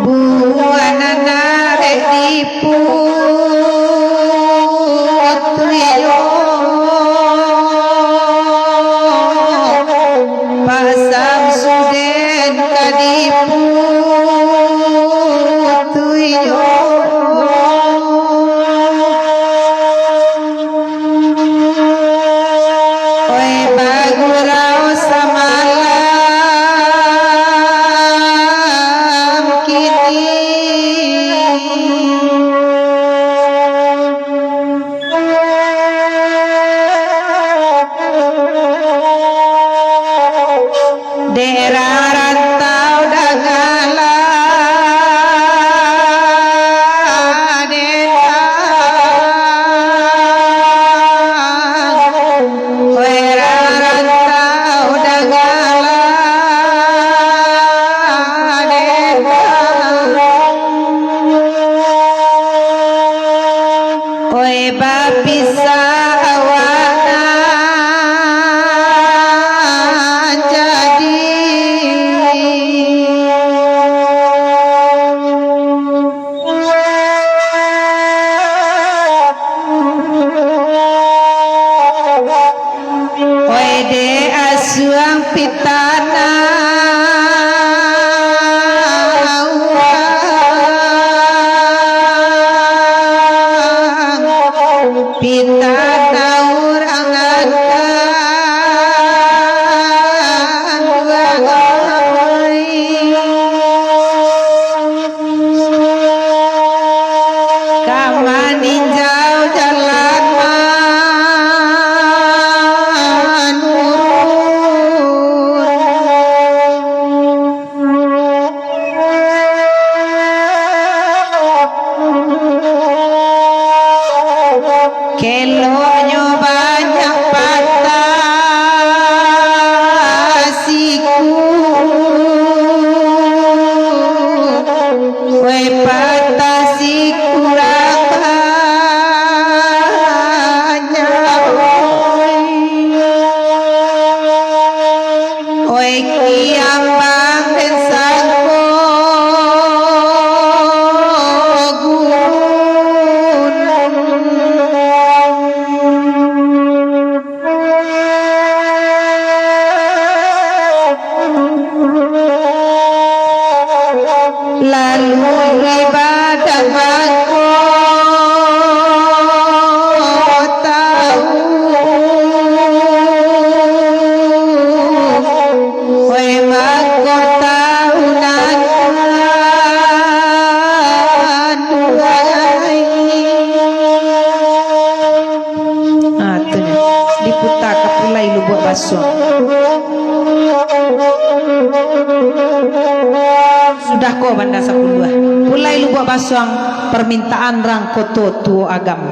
Buah nan arek di Putri yo, Pak Samsudin ka di Putri yo. Oi bagurau samalam kini. Daerah rantau dangala, dendang. Daerah rantau dangala, dendang. Oi bapisah awak nan jadi. Oi dek asuang pitana urang, pitana urang angan duai. Ka maninjau jalan manurun. Kuta ka Pulai Lubuak Basuang. Sudah ko Banda Sapuluah. Pulai Lubuak Basuang, permintaan rang Koto Tuo Agam.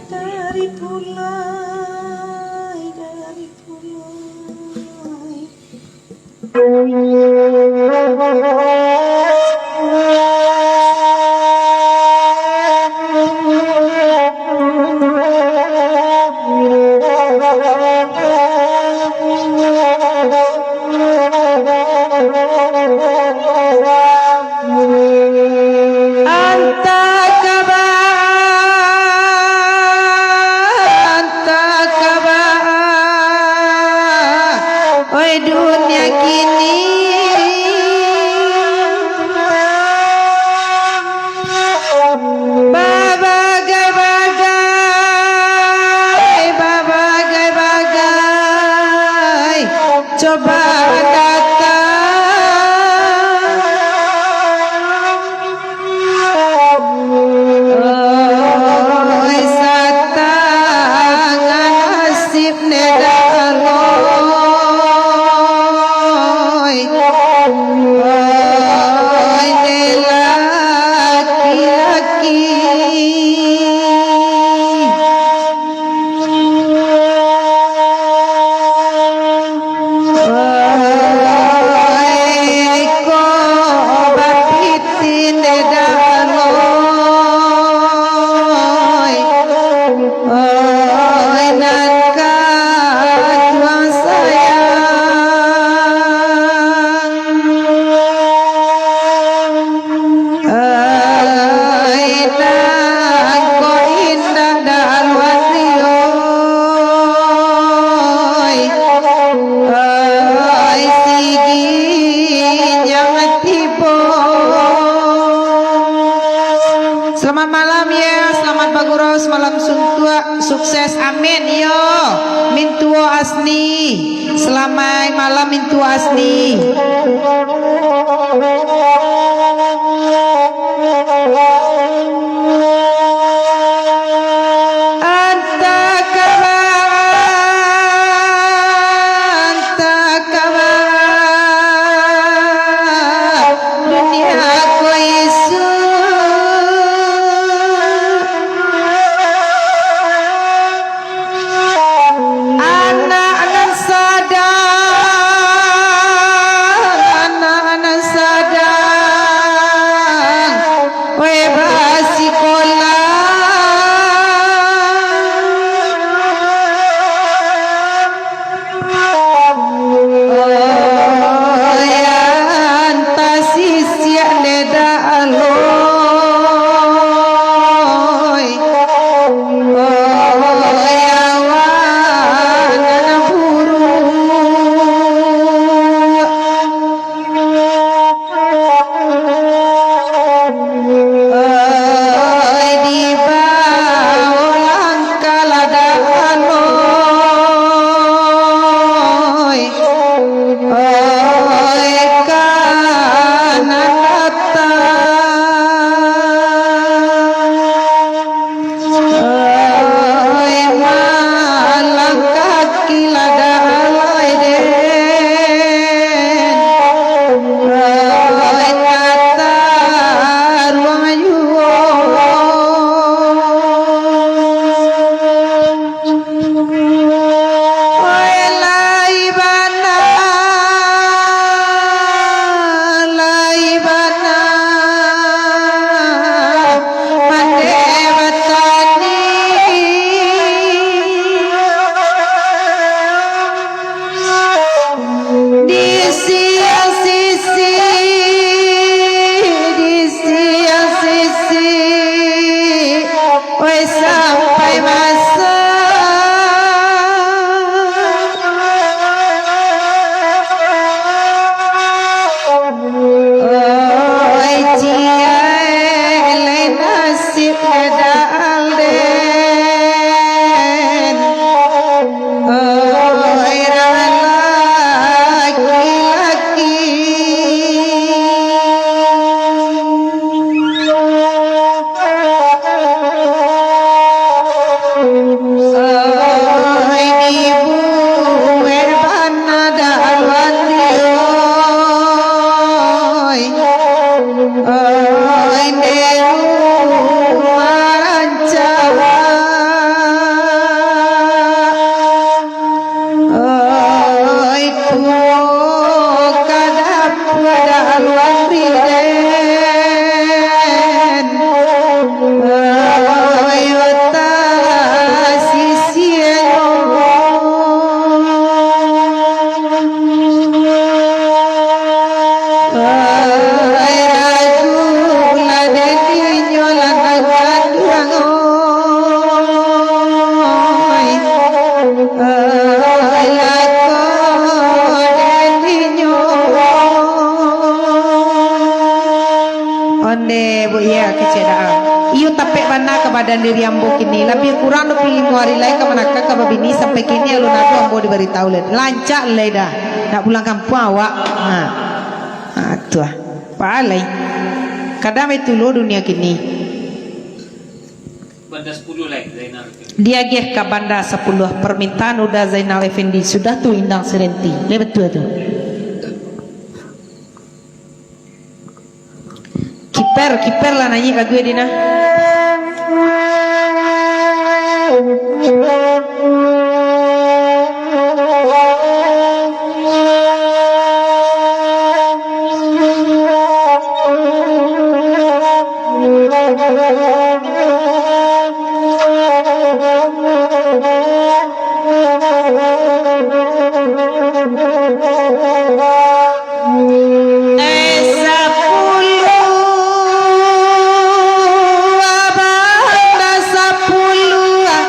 Dari Pulai, dari Pulai. Antah ka baa, antah ka baa, oi dunia kini. Babagai-bagai, babagai-bagai cobaan datang. Oi, satangah nasib ndak aloi. Oi, ndak laki-laki. Oi, ko bapitin dalo, oi, nan ka tuang sayang. Ai, nan ko indak dalam ati, oi. Ai, sigi nyang tibo. Selamat malam, ya. Selamat bagurau, semalam suntuak. Sukses, amin, yo. Mintuo Asni. Salamaik malam, Mintuo Asni. Antah ka baa, antah ka baa, dunia ko isu. Anak nan sadang, anak nan sadang. Kaadaan diri ambo kini, labiah kurang dua puluah limo ari lai ka manakah ka babini, sampai kini alun ado ambo dibaritahu lai. Lancak lai dah, nak pulang kampuang awak. Ha. Ha, tu ah. Paham lai. Kadang itu lo dunia kini. Banda sapuluah lai, Zainal Effendi. Diagiah ka Banda Sapuluah, permintaan Uda Zainal Effendi, sudah tu Indang Sirenti. Lai batua tu. Kiper, kiper lah naiak lagu di nah. Eh, sapuluah, banda sapuluah.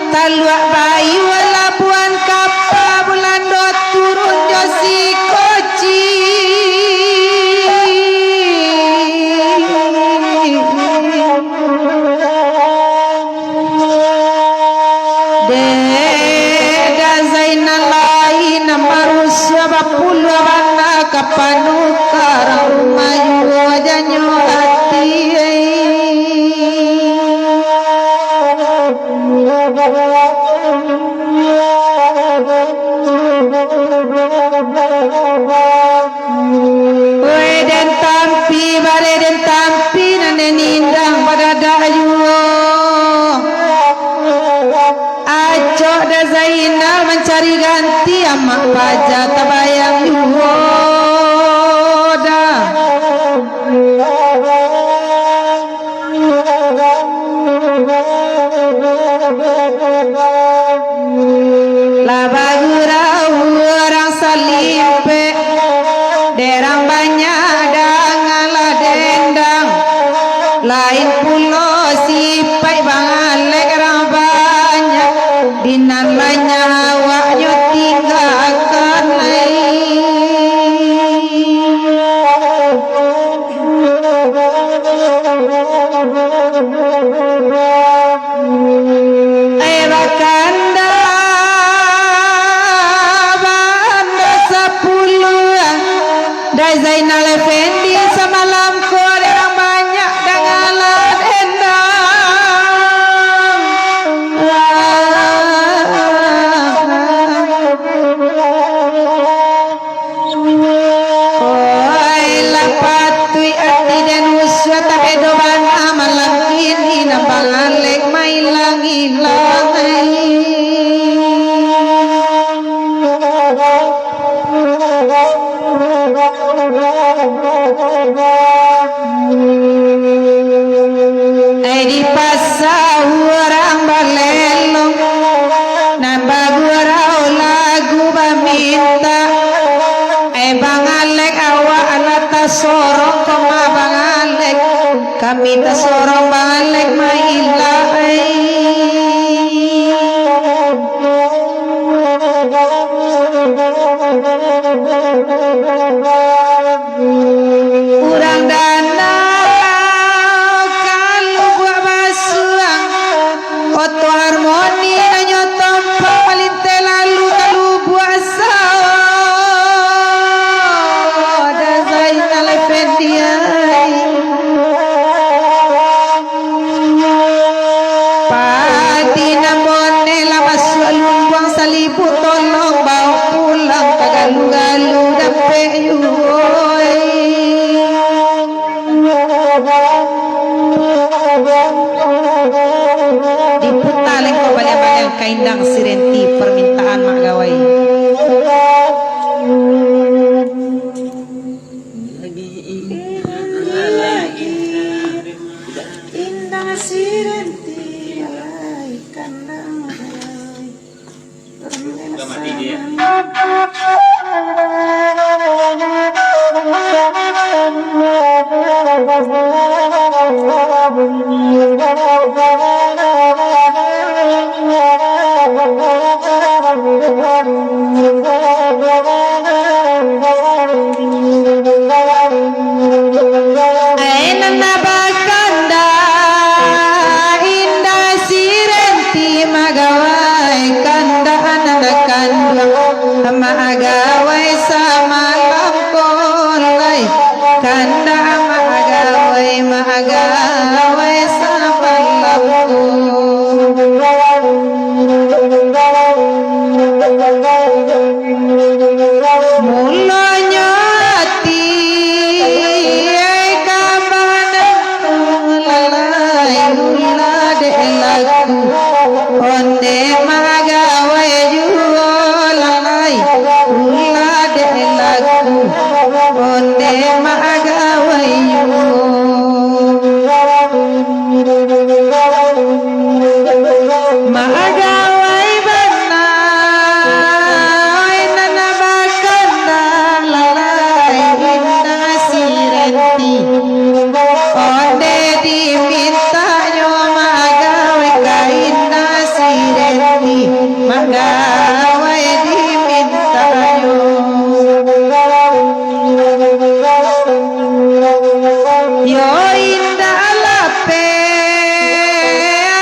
Taluak Bayu, labuahan kapa Bulando, turun jo si Koci. Dek Da Zainal lai nan marusuah bapuluah bana ka panukaran rumah juo janyo ati. Woi, den tampi, bare den tampi, nan den indang badadak juo. Acok Da Zainal mancari ganti, amak paja tabayang juo dah. Lah bagurau urang salimpek, dek rang banyak dangalah dendang. Lain pulo sipaik Bang Alek, rang banyak di nan manyah awaknyo tinggakan lai. Eh, bakanda banda sapuluah, Da Zainal Effendi, samalam ko dek rang banyak dangalah dendang. Oi, lah patuik ati den usuah, tapi do bana malam kini, nan Bang Alek mailang-ilang ai. Eh, di pasa urang balelong, nan bagurau lagu bamintak. Eh, Bang Alek, awak lah tasorong ko mah, Bang Alek. Kami tasorong, Bang Alek, mailang ai. Urang danau ka Lubuak Basuang, Oto Harmoni hanyo tompang malinteh lalu ka Lubuak Sawo, Da Zainal Effendi ai. Padi nan boneh lah masuak lumbuang, salibu tolong bao pulang ka galu-galu dapek juo ai. Diputa lengkok baliang-baliang ka Indang Sirenti, permintaan Mak Gawai. Lagi, lagi, Indang Sirenti, malaikan damai. Ai nan bakanda, Magawai samalam ko lai, kandak magawai, magawai samalam ko. Mulonyo ati ka bana lalai, ulah dek laku, onde magawai juo lalai, ulah dek laku, onde magawai juo. Magawai bana, oi nan bakandak lalai, indak si Renti. Onde dimintanyo magawai ka indak si Renti, magawai dimintanyo. Yo indak lapeh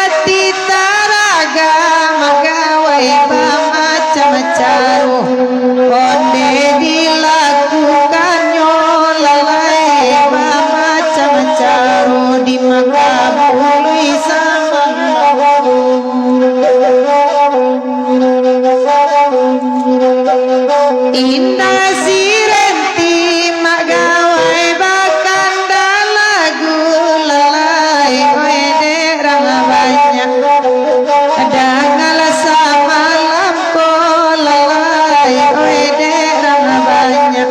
ati taraga, magawai bamacam caro. Onde dilakukannyo lalai bamacam caro, dimakabului samo. Indak si Renti magawai bakandak lagu lalai, oi dek rang banyak. Dangalah samalam ko lalai, oi dek rang banyak.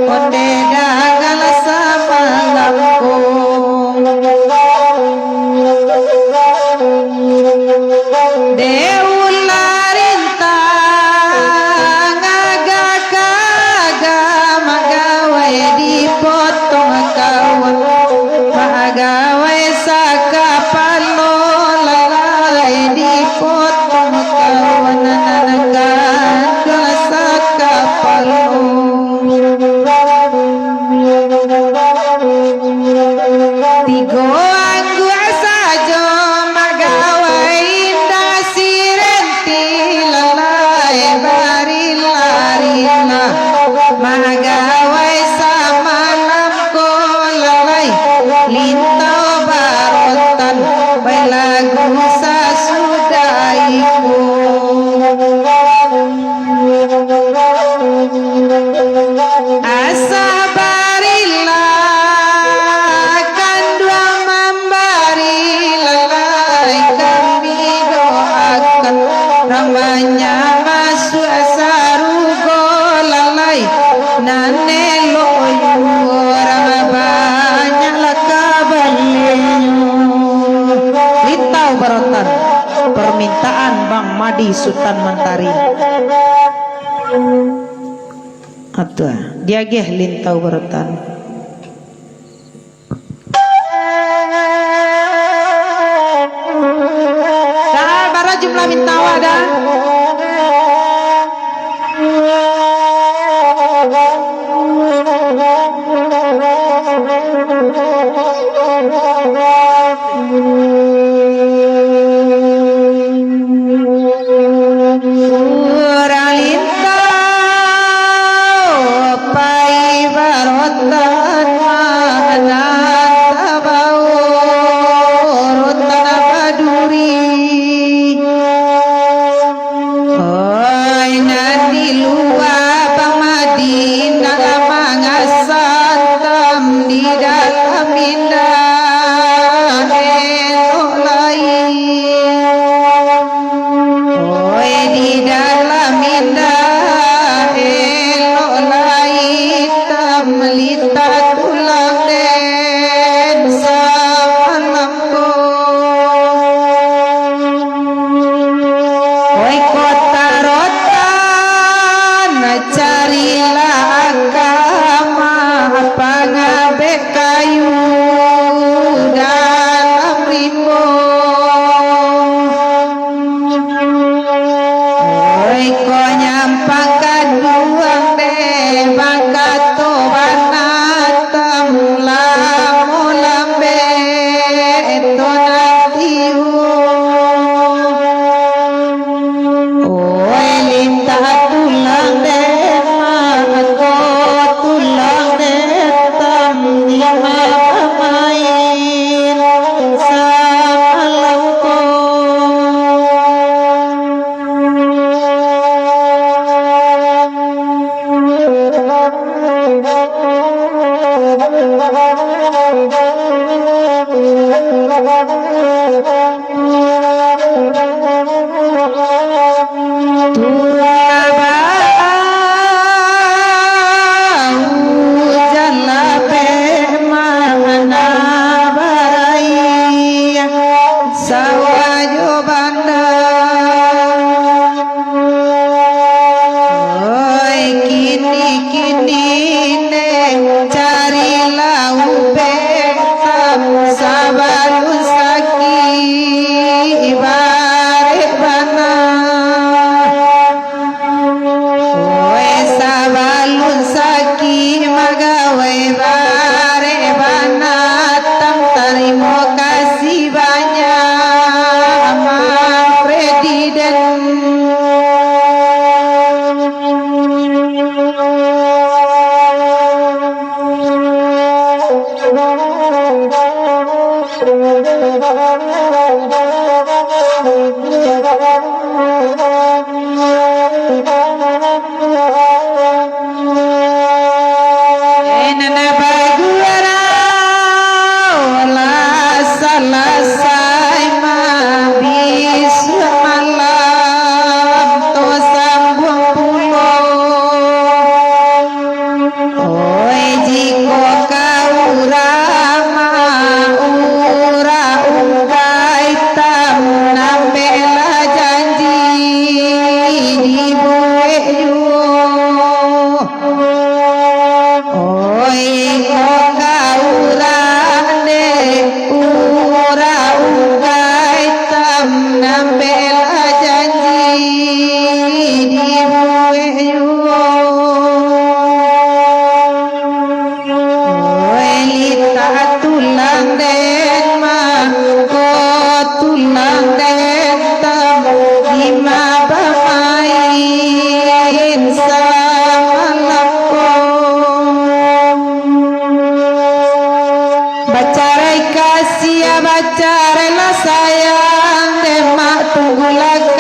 Onde dangalah samalam ko. Dek ulah rintang, agak ka agak, magawai dipotong kawan, magawai sakapalo, lalai dipotong kawan, nan kanduang sakapalo. Tigo angguak sajo magawai, indak si Renti lalai barila-rila. Magawai samalam ko lalai, Lintau Barotan, bai lagu sasudah iko. Asa barila kanduang mambari, lalai kami doakan, rang banyak masuak sarugo lalai, nan elok juo rang banyaklah kabalinyo. Lintau Barotan, permintaan Bang Madi Sutan Mantari. Atua, diagih Lintau Barotan. Dah, bara jumlah minta awak dah. Urang Lintau pai barotan, nan tabao rotan baduri. Oi, nan di lua Bang Madi, nan mangasan tam, di dalam indak elok lai. Oi, di dalam indak elok lai, tam litak tulang den samalam. Oi kota rotan, carilah akama pangabek kayu dalam rimbo. Oi ko nyampang kaduang deh, bakato bana tam lamo lambek to nanti. Pacar lah sayang, dek mak tunggu lagi.